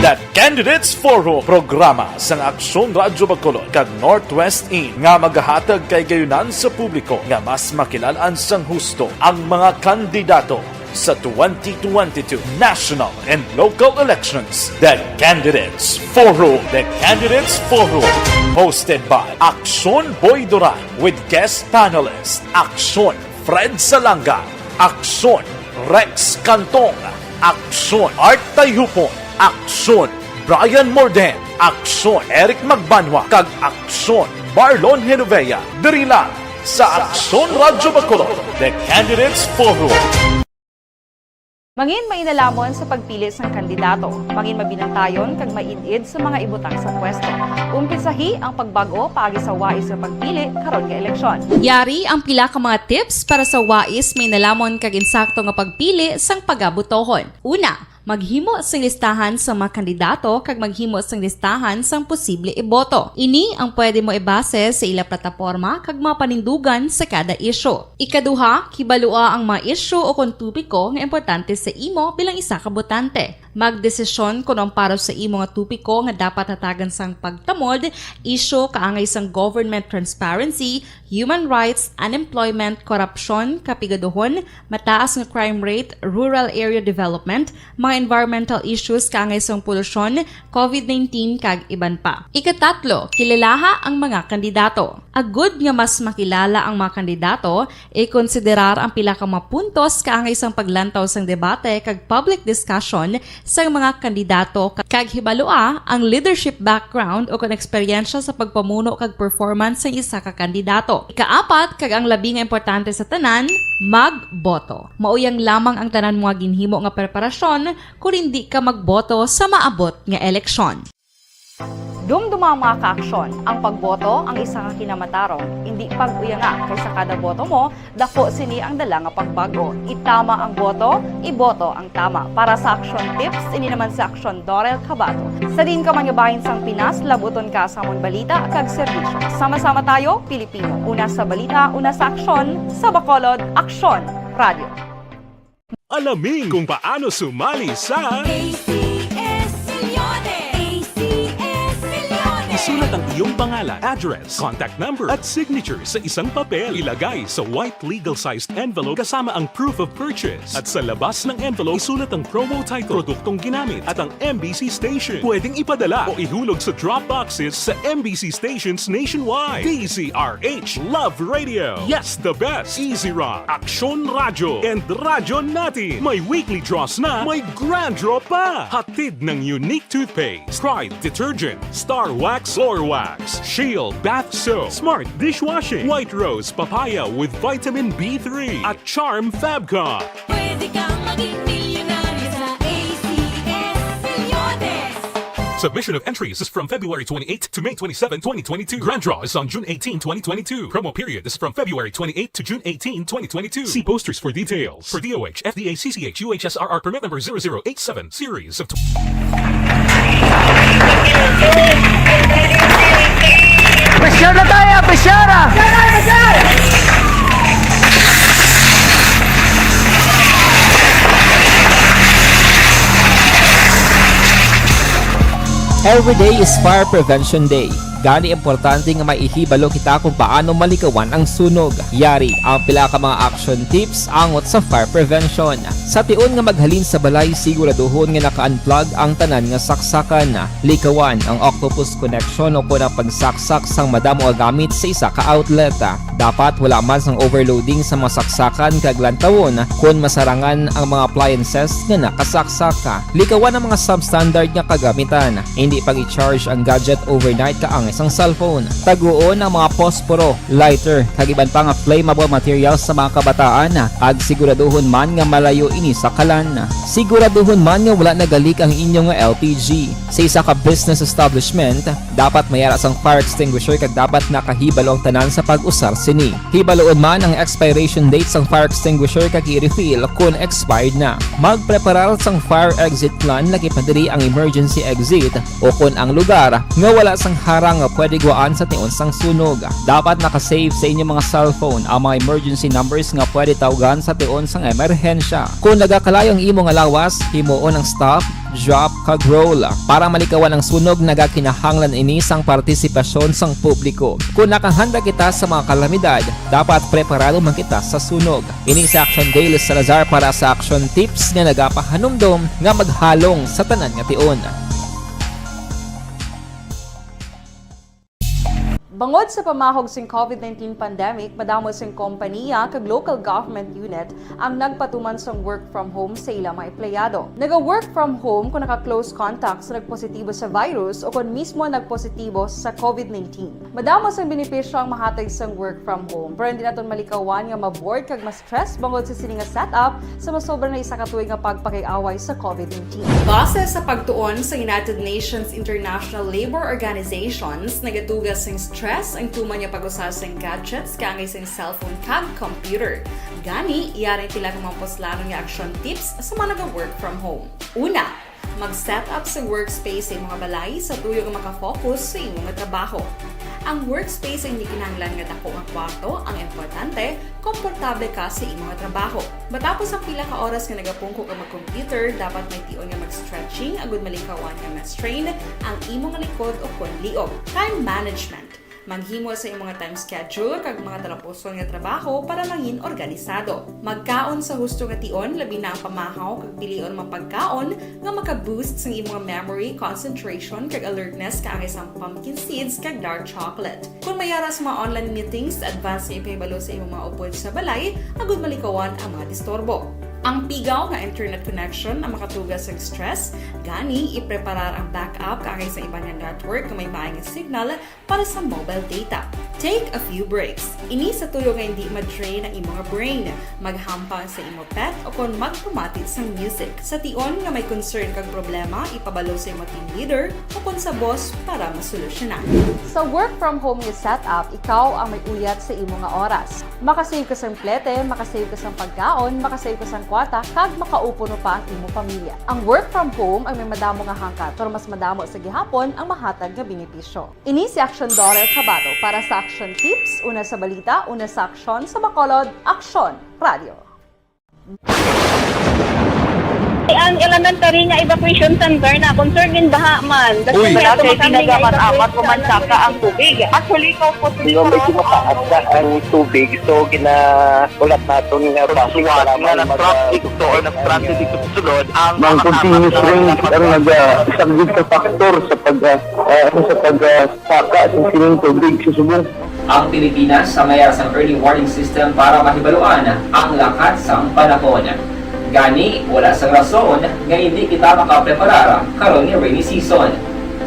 The Candidates Forum, programa sang Aksyon Radyo Bacolod kag Northwest In, nga magahatag kay gayunan sa publiko nga mas makilal-an sang husto ang mga kandidato sa twenty twenty-two national and local elections. The Candidates Forum. The Candidates Forum, hosted by Aksyon Boy Duran with guest panelist Aksyon Fred Salanga, Aksyon Rex Cantong, Aksyon Art Tayhupon, Aksyon Brian Morden, Aksyon Eric Magbanwa, kag Aksyon Marlon Genovea. Diri lang sa Aksyon Radyo Bacolod, The Candidates Forum. Mangin mainalhamon sa pagpili sang kandidato. Mangin mabinantayon kag maid-id sa mga ibutang sa pwesto. Umpisahi ang pagbag-o paagi sa wais nga pagpili karon nga eleksyon. Yari ang pila ka mga tips para sa wais, mainalhamon kag insakto nga pagpili sang pagabotohon. Una, maghimo sing listahan sa mga kandidato kag maghimo sing listahan sang posible iboto. Ini ang pwede mo ibase sa ila plataporma kag mga panindugan sa kada isyu. Ikaduha, kibalua ang mga isyu o kon topiko nga importante sa imo bilang isa ka botante. Magdesisyon kon ang para sa imo nga topiko nga dapat hatagan sang pagtamod, isyu kaangay sang government transparency, human rights, unemployment, korupsyon, kapigaduhon, mataas nga crime rate, rural area development, mga environmental issues kaangay sang polusyon, covid nineteen, kag iban pa. Ikatatlo, kilalaha ang mga kandidato. Agud nga mas makilala ang mga kandidato, ikonsiderar ang pila ka mga puntos kaangay sang paglantaw sang debate kag public discussion sang mga kandidato, kag hibalua ang leadership background o kon eksperyensya sa pagpamuno kag performance sang isa ka kandidato. Ikaapat, kag ang labi nga importante sa tanan, magboto. Mauyang lamang ang tanan mo nga ginhimo nga preparasyon kon indi ka magboto sa maabot nga eleksyon. Dumduma, mga kaaksyon, ang pagboto ang isa ka kinamatarong. Indi pag-uyanga, kay sa kada boto mo, dako sini ang dala nga pagbago. Itama ang boto, iboto ang tama. Para sa Aksyon Tips, ini naman si Aksyon Dorel Cabato. Sa diin ka man nga bahin sang Pinas, labuton ka sa amon balita kag serbisyo. Sama-sama tayo, Pilipino. Una sa balita, una sa aksyon, sa Bacolod, Aksyon Radio. Alamin kung paano sumali sa A C S Millones. A C S Millones. Isulat ang iyong pangalan, address, contact number, at signature sa isang papel. Ilagay sa white legal-sized envelope kasama ang proof of purchase. At sa labas ng envelope, isulat ang promo title, produktong ginamit, at ang M B C station. Pwedeng ipadala o ihulog sa drop boxes sa M B C stations nationwide. D Z R H Love Radio. Yes, the best. Easy Rock, Aksyon Radyo, and Radyo Natin. May weekly draws na, may grand draw pa. Hatid ng Unique Toothpaste, Pride Detergent, Star Wax Floor Wax, Shield Bath Soap, Smart Dishwashing, White Rose Papaya with Vitamin B three, at Charm Fabcon. Pwede kang maging milyonaryo sa A C S Millones. Submission of entries is from February twenty-eighth to May twenty-seven, twenty twenty-two. Grand draw is on June eighteen, twenty twenty-two. Promo period is from February twenty-eighth to June eighteen, twenty twenty-two. See posters for details. For D O H, F D A, C C H, U H S R R permit number zero zero eight seven, series of Pressure na tayo! Pressure na! Every day is Fire Prevention Day. Gani, importante nga may ihibalo kita kung paano malikawan ang sunog. Yari ang pila ka mga action tips angot sa fire prevention. Sa tion nga maghalin sa balay, siguraduhon nga naka-unplug ang tanan nga saksakan. Likawan ang octopus connection o kon ang pagsaksak sang madamo nga gamit sa isa ka outlet. Dapat wala man sang overloading sa mga saksakan kag lantawon kon masarangan ang mga appliances nga nakasaksak. Likawan ang mga substandard nga kagamitan. Hindi pag-i-charge ang gadget overnight kaangay sang cellphone. Taguon ang mga posporo, lighter, kag iban pa nga flammable materials sa mga kabataan, kag siguraduhon man nga malayo ini sa kalan. Siguraduhon man nga wala nagalik ang inyo nga L P G. Sa isa ka business establishment, dapat may ara sang fire extinguisher kag dapat nakahibalo ang tanan sa pag-usar sini. Hibaloon man ang expiration date sang fire extinguisher kag i-refill kon expired na. Magpreparar sang fire exit plan, lakip na diri ang emergency exit o kon ang lugar nga wala sang harang nga pwede guwaan sa tion sang sunog. Dapat naka-save sa inyong mga cellphone ang mga emergency numbers nga pwede tawgan sa tion sang emerhensya. Kon nagakalayo ang imo nga lawas, himuon ang stop, drop, kag roll. Para malikawan ang sunog, nagakinahanglan ini sang partisipasyon sang publiko. Kon nakahanda kita sa mga kalamidad, dapat preparado man kita sa sunog. Ini si Action Dale Salazar para sa Action Tips nga nagapahanumdom nga maghalong sa tanan nga tion. Bangod sa pamahog sing COVID nineteen pandemic, madamo sing kompaniya kag local government unit ang nagpatuman sang work from home sa ila mga empleyado. Naga-work from home kon naka-close contact sa nagpositibo sa virus o kon mismo nagpositibo sa COVID nineteen. Madamo sang benepisyo ang mahatag sang work from home, pero hindi naton malikawan nga ma-bored kag ma-stress bangod sa sini nga setup sa masobra na isa ka tuig nga pagpakig-away sa COVID nineteen. Base sa pagtuon sa United Nations International Labour Organizations, nagatuga sing stress ang tuman nga pag-usar sing gadgets kaangay sing cellphone kag computer. Gani, yari ang pila ka mga puslanon nga action tips sa mga naga-work from home. Una, mag-set up sa workspace sa imo nga balay sa tuyo nga makafocus sa imo nga trabaho. Ang workspace ang hindi kinahanglan nga dako nga kwarto, ang importante, komportable ka sa imo nga trabaho. Matapos ang pila ka oras nga nagapungko ka mag-computer, dapat may tion nga mag-stretching agud malikawan nga ma-strain ang imo nga likod o kon liog. Time management. Maghimo sa imo nga time schedule kag mga talapuson nga trabaho para mangin organisado. Magkaon sa husto nga tion, labi na ang pamahaw kag pilion ang mga pagkaon nga maka-boost sang imo nga memory, concentration, kag alertness kaangay sang pumpkin seeds kag dark chocolate. Kon may ara sa mga online meetings, advance nga ipahibalo sa imo mga upod sa balay agud malikawan ang mga disturbo. Ang pigaw nga internet connection ang makatuga sa stress, gani ipreparar ang backup kaangay sa iban nga network nga may maay nga signal para sa mobile data. Take a few breaks. Ini sa tuyo nga hindi ma-drain ang imo nga brain, maghampang sa imo pet, o kon magpamati sang music. Sa tion nga may concern kag problema, ipabalo sa imo team leader o kon sa boss para masolusyonan. Sa work from home nga setup, ikaw ang may uyat sa imo nga oras. Makasave ka sang plete, makasave ka sang pagkaon, makasave ka sang kwarta, kag makaupo pa ang imo pamilya. Ang work from home ang may madamo nga hangkat, pero mas madamo sa gihapon ang mahatag nga benepisyo. Ini si Action Daughter Kabato para sa Action Tips, una sa balita, una sa aksyon, sa Bacolod, Aksyon Radio. Ang elementary nga evacuation center na concern in baha man. Uy! Wala kay ginagamat-amat o mansaka ang tubig. Actually, ikaw po, medyo mataas na ang tubig, so gina-, ulat naton nga traffic nga para nag-traffic to or nag-traffic to sulod ang mga continuous rain ang nag-, ah, isang big factor sa pag, ah, ah, sa pag, ah, saka sa sining tubig sa subong. Ang Pilipinas ang may sang early warning system para mahibaluan ang lakat sang panahon. Gani, wala sang rason nga hindi kita makapreparar karon nga rainy season.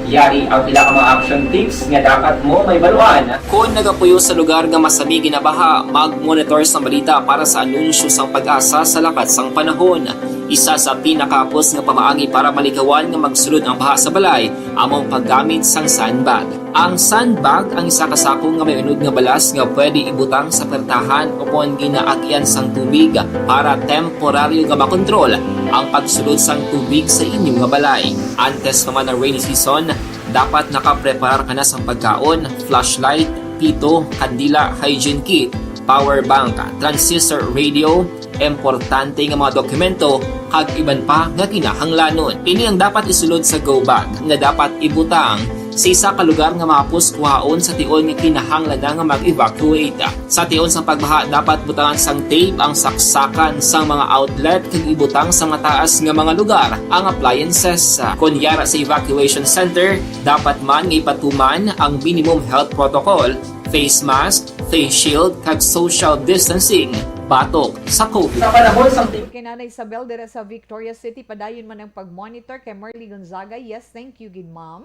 Yari ang pila ka mga action tips nga dapat mo mahibaluan. Kon nagapuyo sa lugar nga masami ginabaha, mag-monitor sang balita para sa anunsyo sang PAGASA sa lakat sang panahon. Isa sa pinakahapos nga pamaagi para malikawan nga magsulod ang baha sa balay amo ang paggamit sang sandbag. Ang sandbag ang isa ka sako nga may unod nga balas nga pwede ibutang sa pertahan o kon ginaagyan sang tubig para temporaryo nga makontrol ang pagsulod sang tubig sa inyo nga balay. Antes pa man ang rainy season, dapat nakapreparar ka na sang pagkaon, flashlight, pito, kandila, hygiene kit, power bank, transistor radio, importante nga mga dokumento, kag iban pa nga kinahanglanon. Ini ang dapat isulod sa go bag nga dapat ibutang sa isa ka lugar nga mahapos kuhaon sa tion nga kinahanglan na nga mag-evacuate. Sa tion sang pagbaha, dapat butangan sang tape ang saksakan sang mga outlet kag ibutang sa mataas nga mga lugar ang appliances. Kon yara sa evacuation center, dapat man nga ipatuman ang minimum health protocol, face mask, face shield, kag social distancing batok sa COVID. Sa panahon sang Kay Nanay Isabel dira sa Victoria City, padayon man ang pag-monitor kay Marley Gonzaga. Yes, thank you gid, ma'am.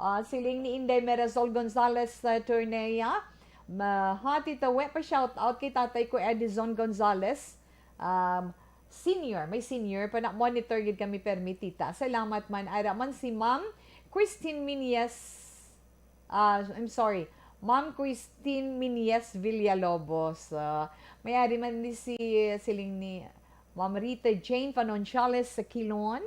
Ah, siling ni Inday Merazol Gonzalez, ah, Turnea, mahati ta we pa shout out kay tatay ko Edison Gonzalez, um, senior, may senior pa na monitor gid kami permi, tita. Salamat man. Ara man si Ma'am Christine Minyes, ah, I'm sorry, Ma'am Christine Minyes Villalobos. Ah, may ari man ni si, siling ni Ma'am Rita Jane Panonchales sa Quilon.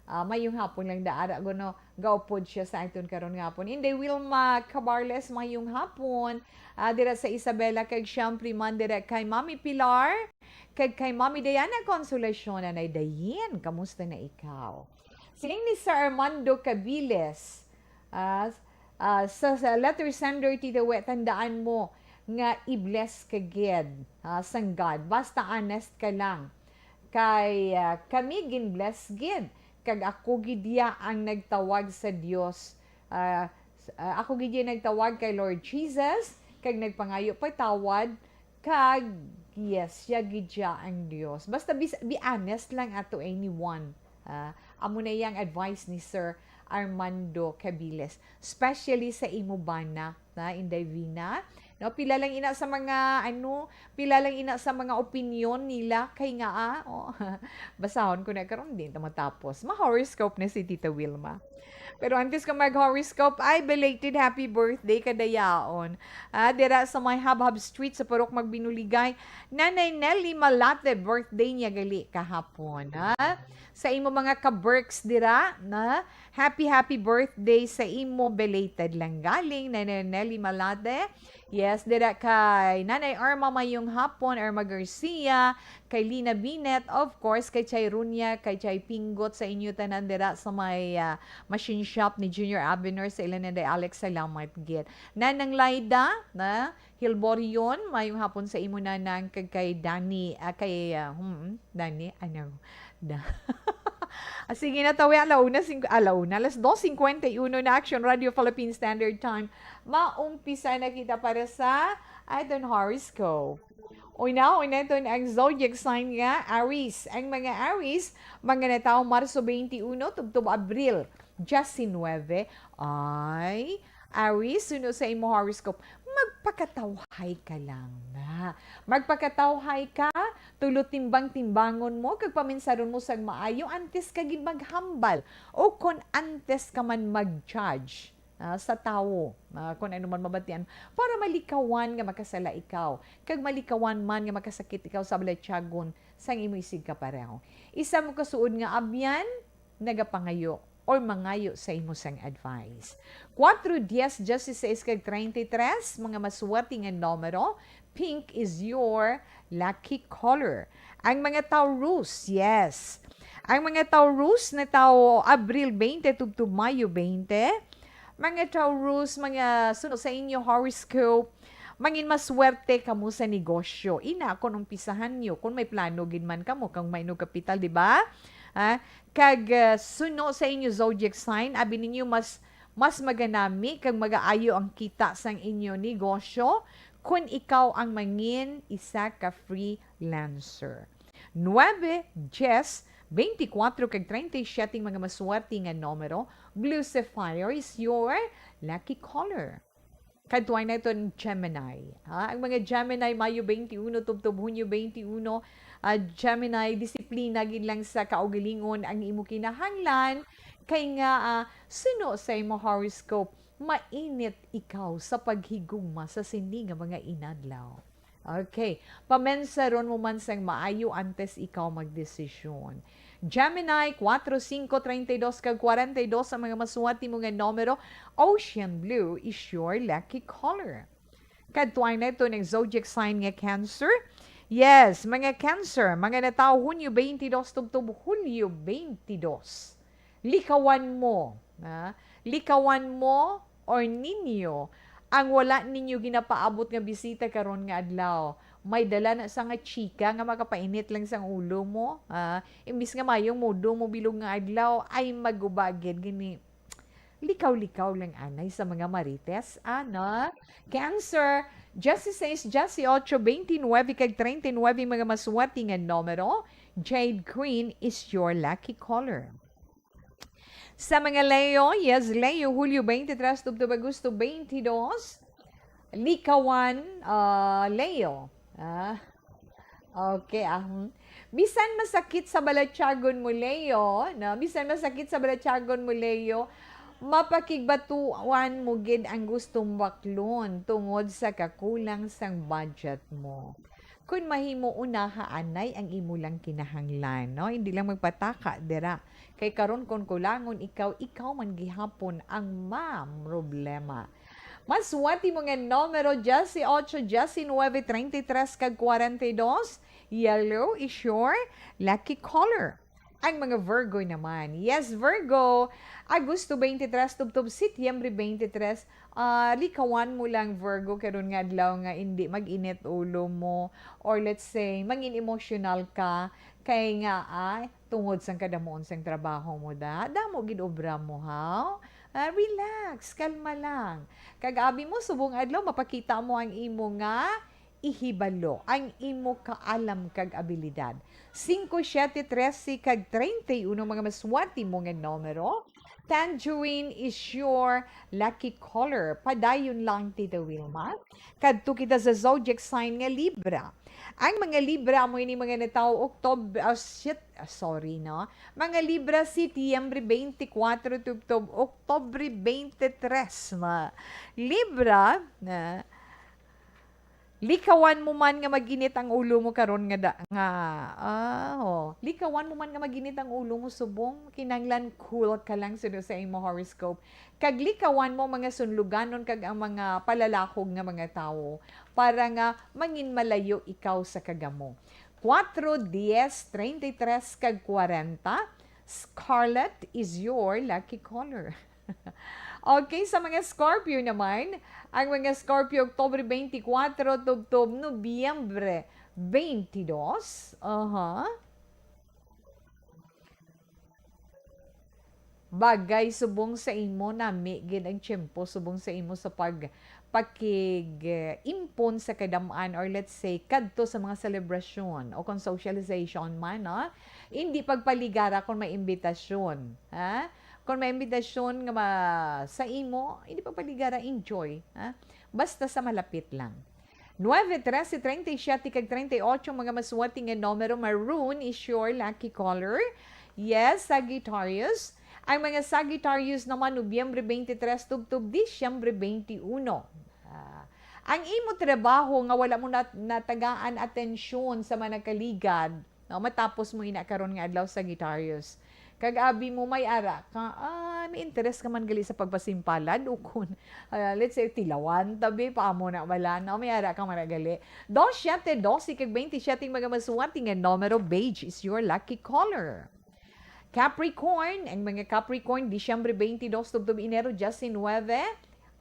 Ah, mayong hapon lang da, ara, guno, gaupod siya sa aton karon nga hapon. Inday Wilma Cabarles, mayong hapon. Ah, dira sa Isabela, kag siyempre man dira kay Mami Pilar, kag kay Mami Diana Consolacion. Nanay Dayin, kamusta na ikaw? Siling ni Sir Armando Cabiles, ah, ah, sa, sa letter sender, Tita We, tandaan mo nga i-bless ka gid, ah, sang God. Basta honest ka lang. Kay, ah, kami gin-bless gid, kag ako gid ya ang nagtawag sa Dios. Ah, s-, ah, ako gid ya nagtawag kay Lord Jesus, kag nagpangayo patawad, kag yes, siya gid ya ang Dios. Basta bis-, be honest lang ato anyone. Ah, amo na yang advice ni Sir Armando Cabiles, especially sa imo bana, na Inday Vina. No, pila lang ina sa mga, ano, pila lang ina sa mga opinyon nila kay nga, ah, oh, basahon ko na karon, di ta matapos. Ma-horoscope na si Tita Wilma. Pero antes ko mag-horoscope, ay, belated happy birthday kadayaon. Ah, dira sa may Habhab Street sa Purok Magbinuligay, Nanay Nelly Malate, birthday niya gali kahapon, ha? Sa imo mga ka-Berks dira, na, happy, happy birthday sa imo, belated lang galing, Nanay Nelly Malate. Yes, dira kay Nanay Irma, mayong hapon, Irma Garcia, kay Lina Binet, of course, kay Chay Runya, kay Chay Pinggot, sa inyo tanan dira sa may, ah, machine shop ni Junior Abenor, sa ila ni Day Alex, salamat gid. Nanang Laida, na, Hilborion, mayong hapon sa imo, Nanang, kag kay Dani, ah, kay, ah, hmm, Dani, ano, da-, Ah, sige na, tawi, ala una, sing-, ala una, alas dos cincuenta y uno na, Action Radio Philippine Standard Time. Maumpisa na kita para sa aton horoscope. Una, una ton ang zodiac sign nga Aries. Ang mga Aries, mga natawo Marso twenty-one tubtob Abril diecinuebe. Ay, Aries, suno sa imo horoscope, magpakatawhay ka lang na. Magpakatawhay ka, tulo timbang-timbangon mo, kag paminsaron mo sang maayo antes ka gid maghambal o kon antes ka man mag-judge, ah, sa tawo, ah, kon ano man mabatian, para malikawan nga makasala ikaw, kag malikawan man nga makasakit ikaw sa balatyagon sang imo isigkapareho. Isa mo kasuod nga abyan, nagapangayo or mangayo sa imo sang advice. Kuwatro, diyes, diyesiseis, kag treinta y tres, mga maswerte nga numero, pink is your lucky color. Ang mga Taurus, yes. Ang mga Taurus natawo Abril twenty tubtob Mayo twenty. Mga Taurus, mga suno sa inyo horoscope, mangin maswerte kamo sa negosyo. Ina, kung umpisahan nyo, kung may plano gid man kamo, kung may inyong kapital, di ba? Ah, kag, ah, suno sa inyo zodiac sign, abi ninyo mas, mas maganami kag magaayo ang kita sang inyo negosyo kung ikaw ang mangin isa ka freelancer. Nuebe, diyes, twenty-kuwatro kag treinta y siete mga maswerte nga numero, blue sapphire is your lucky color. Kadtuan naton Gemini. Ha? Ang mga Gemini, Mayo twenty-one tubtob Hunyo twenty-one, ah, Gemini, disiplina gid lang sa kaugalingon ang imo kinahanglan, kay nga, ah, suno sa imo horoscope, mainit ikaw sa paghigugma sa sini nga mga inadlaw. Okay. Pamensaron mo man sang maayo antes ikaw magdesisyon. Gemini, kuwatro, singko, treinta y dos, kag kwarenta y dos ang mga maswerte mo nga numero. Ocean blue is your lucky color. Kadtuan naton ang zodiac sign nga Cancer. Yes, mga Cancer, mga natawo Hunyo twenty-two tubtob Hulyo twenty-two. Likawan mo, ha? Likawan mo or ninyo ang wala ninyo ginapaabot nga bisita karon nga adlaw. May dala na sa nga chika nga makapainit lang sang ulo mo, ha? Imbis nga mayong mood mo bilog nga adlaw, ay maguba gid gani. Likaw-likaw lang anay sa mga marites, ano? Cancer, diyesiseis, diyesiyotso, twenty-nuebe, kag treinta y nuebe mga maswerte nga numero. Jade green is your lucky color. Sa mga Leo, yes, Leo, Hulyo twenty-three tubtob Agosto twenty-dos. Likawan, ah, Leo. Ah, okay, ah, hmm. Bisan masakit sa balatyagon mo, Leo, no? Bisan masakit sa balatyagon mo, Leo, mapakigbatuan mo gid ang gustong baklon tungod sa kakulang sang budget mo. Kun mahimo, unaha anay ang imo lang kinahanglan, no? Hindi lang magpataka dira. Kay karon, kun kulangon ikaw, ikaw man gihapon ang mamroblema. Maswerte mo nga numero, diyesiyotso, diyesinuebe, treinta y tres, kag kwarenta y dos. Yellow is your lucky color. Ang mga Virgo naman. Yes, Virgo, Agosto twenty-three tubtob Setyembre twenty-three, ah, likawan mo lang, Virgo, karon nga adlaw nga hindi mag-init ulo mo, or let's say, mangin emotional ka, kay nga, ah, tungod sang kadamuon sang trabaho mo, da, damo gid obra mo, ha? Ah, relax, kalma lang. Kag abi mo, subong adlaw, mapakita mo ang imo nga ihibalo, ang imo kaalam kag abilidad. Singko, siyete, trese, kag treinta y uno mga maswerte mo nga numero. Tangerine is your lucky color. Padayon lang, Tita Wilma. Kadto kita sa zodiac sign nga Libra. Ang mga Libra, amo ini mga natawo October, ah, shit, ah, sorry, no? Mga Libra, Setyembre twenty-four tubtob Oktubre twenty-three, ma-, Libra, na, likawan mo man nga mag-init ang ulo mo karon nga da-, nga, ah, oh, likawan mo man nga mag-init ang ulo mo, subong, kinahanglan cool ka lang suno sa imo horoscope. Kag likawan mo mga sunluganon kag ang mga palalahog nga mga tawo para nga mangin malayo ikaw sa kagamo. Kuwatro, diyes, treinta y tres, kag kwarenta, scarlet is your lucky color. Okay, sa mga Scorpio naman, ang mga Scorpio, Oktubre twenty-four tubtob Nobyembre twenty-two. Aha. Bagay subong sa imo, nami gid ang tiyempo subong sa imo sa pag-, pakig-, eh, impon sa kadam-an, or let's say, kadto sa mga selebrasyon o kung socialization man, no? Hindi pagpaligara kung may imbitasyon, ha? Kung may imbitasyon nga ma-, sa imo, hindi pagpaligara, enjoy, ha? Basta sa malapit lang. Nueve, trese, treinta y siete, kag treinta y ocho, mga maswati nga numero. Maroon is your lucky color. Yes, Sagittarius. Ang mga Sagittarius naman, Nobyembre twenty-three tubtob Disyembre twenty-one. Ah, ang imo trabaho nga wala mo nat-, natagaan atensyon sa managkaligad, no, matapos mo ina karon nga adlaw, Sagittarius. Kag abi mo may ara ka, ah, may interes ka man gali sa pagpasimpalad, o kun, ah, let's say, tilawan tabi, paamo na wala, no? May ara ka man gali. Dos, siyete, dose, kag twenty-siyete, mga maswerte nga numero, beige is your lucky color. Capricorn, ang mga Capricorn, Disyembre twenty-dos tubtob Enero diecinueve.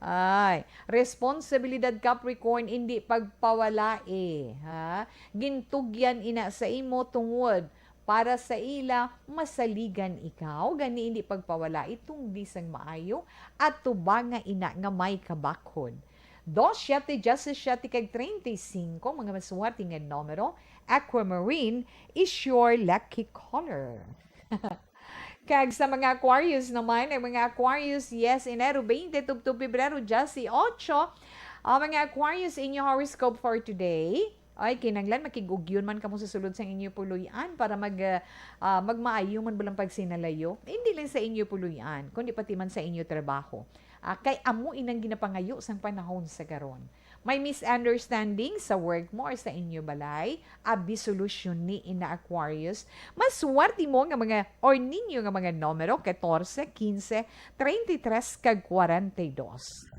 Ay, responsibilidad, Capricorn, hindi pagpawalai, ha? Gintugyan ina sa imo tungod para sa ila masaligan ikaw, gani hindi pagpawalai, tungdi sang maayo, at tubanga ina nga may kabakhon. Dos, siyete, diyasiyete, kag treinta y cinco, mga maswerte nga numero, aquamarine is your lucky color. Kag sa mga Aquarius naman, ang mga Aquarius, yes, Enero twenty tubtob Pebrero dieciocho. Ang mga Aquarius, inyo horoscope for today. Ay, kinahanglan makig-ugyon man kamo sa sulod sang inyo puloy-an para mag, ah, ah, magmaayo man balang pagsinalayo. Hindi lang sa inyo puloy-an, kundi pati man sa inyo trabaho. Ah, kay amo inang ginapangayo sang panahon sa karon. May misunderstanding sa work mo or sa inyo balay? Abi solusyon ni ina Aquarius. Maswerte mo nga mga, or ninyo nga mga numero, catorce, quince, treinta y tres, kag cuarenta y dos.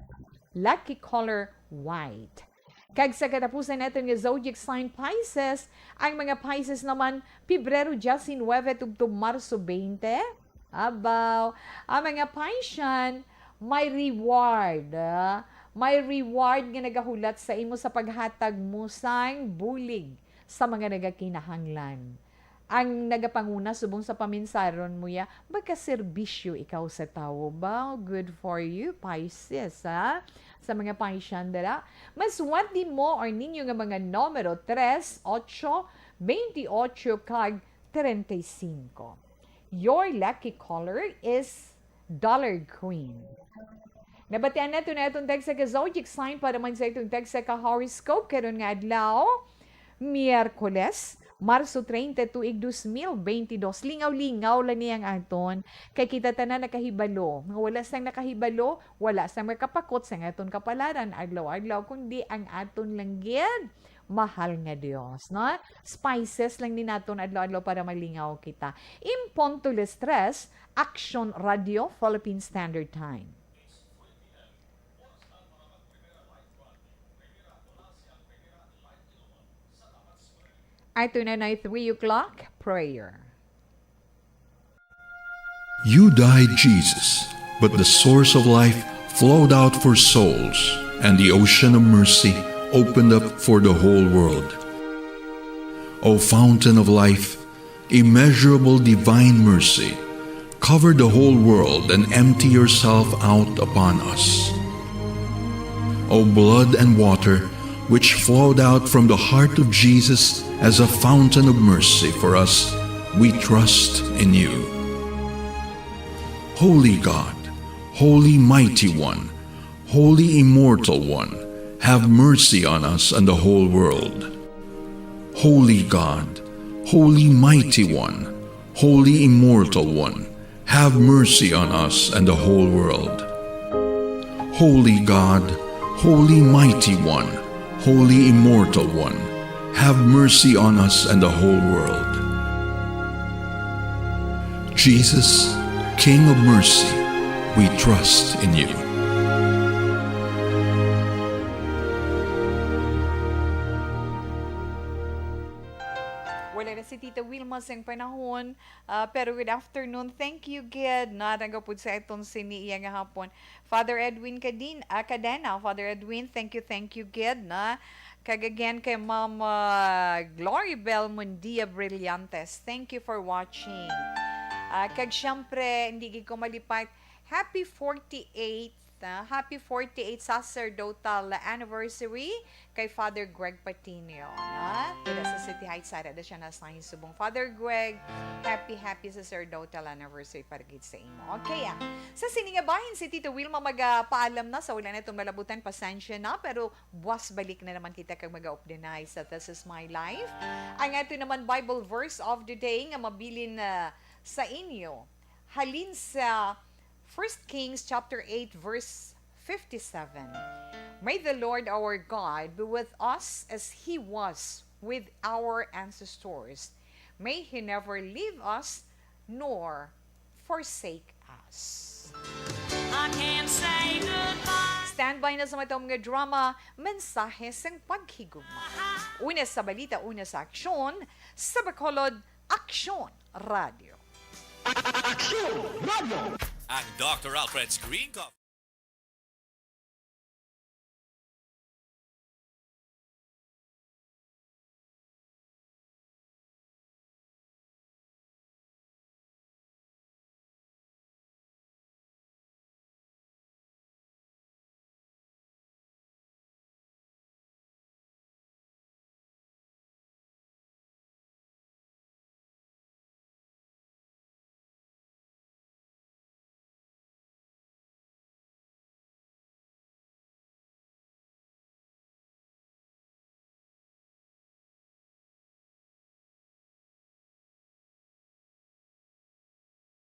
Lucky color, white. Kag sa katapusan naton nga zodiac sign, Pisces, ang mga Pisces naman, Pebrero diecinueve tubtob Marso twenty. Abaw, ang mga Piscean, may reward, ah. May reward nga nagahulat sa imo sa paghatag mo sang bulig sa mga nagakinahanglan. Ang nagapanguna subong sa paminsaron mo ya, magkaserbisyo ikaw sa tawo. Ba, good for you, Pisces, ha? Sa mga Piscean dira, maswerte mo or ninyo nga mga numero, tres, ocho, twenty-ocho, kag treinta y cinco. Your lucky color is dollar green. Nabatian nato na atong tagsa ka zodiac sign para man sa atong tagsa ka horoscope karon nga adlaw, Miyerkules, Marso treinta, tuig dos mil beintidos. Lingaw-lingaw lang ni ang aton. Kay kita tanan nakahibalo. Nga wala sang nakahibalo, wala sang makapakot sa aton kapalaran adlaw-adlaw, kundi ang aton lang gid mahal nga Dios, no? Spices lang ni naton adlaw-adlaw para malingaw kita. In punto las tres, Action Radio, Philippine Standard Time. Ato na na three o'clock prayer. You died, Jesus, but the source of life flowed out for souls, and the ocean of mercy opened up for the whole world. O fountain of life, immeasurable divine mercy, cover the whole world and empty yourself out upon us. O blood and water, which flowed out from the heart of Jesus as a fountain of mercy for us, we trust in you. Holy God, Holy Mighty One, Holy Immortal One, have mercy on us and the whole world. Holy God, Holy Mighty One, Holy Immortal One, have mercy on us and the whole world. Holy God, Holy Mighty One, Holy Immortal One, have mercy on us and the whole world. Jesus, King of mercy, we trust in you. Wala na si Tita Wilma sang panahon, ah, pero good afternoon. Thank you gid, no, nagapod sa aton sini iya nga hapon. Father Edwin Cadin-, ah, Cadena, Father Edwin, thank you, thank you gid, no. Kag again kay Ma'am, ah, Glory Bell Mundia Brillantes, thank you for watching. Ah, kag siyempre, hindi gid ko malipat, happy forty-eighth, ah, happy forty-eighth sacerdotal anniversary kay Father Greg Patino, no? Dira sa City Heights, ara da siya nasahin subong. Father Greg, happy, happy sacerdotal anniversary para gid sa imo. Okay, ah. Sa sini nga bahin, si Tito Wilma magapaalam na. Sa wala naton malabutan, pasensya na, pero buwas balik na naman kita kag mag-update sa This Is My Life. Ang ato naman Bible verse of the day nga mabilin na sa inyo halin sa First Kings chapter eight, verse fifty-seven. May the Lord our God be with us as He was with our ancestors. May He never leave us nor forsake us. I can't say goodbye. Standby na sa matong mga drama, mensahe sang paghigugma. Una sa balita, una sa aksyon, sa Bacolod Aksyon Radio. Aksyon Radio! Ang Doctor Alfred's Green Coffee.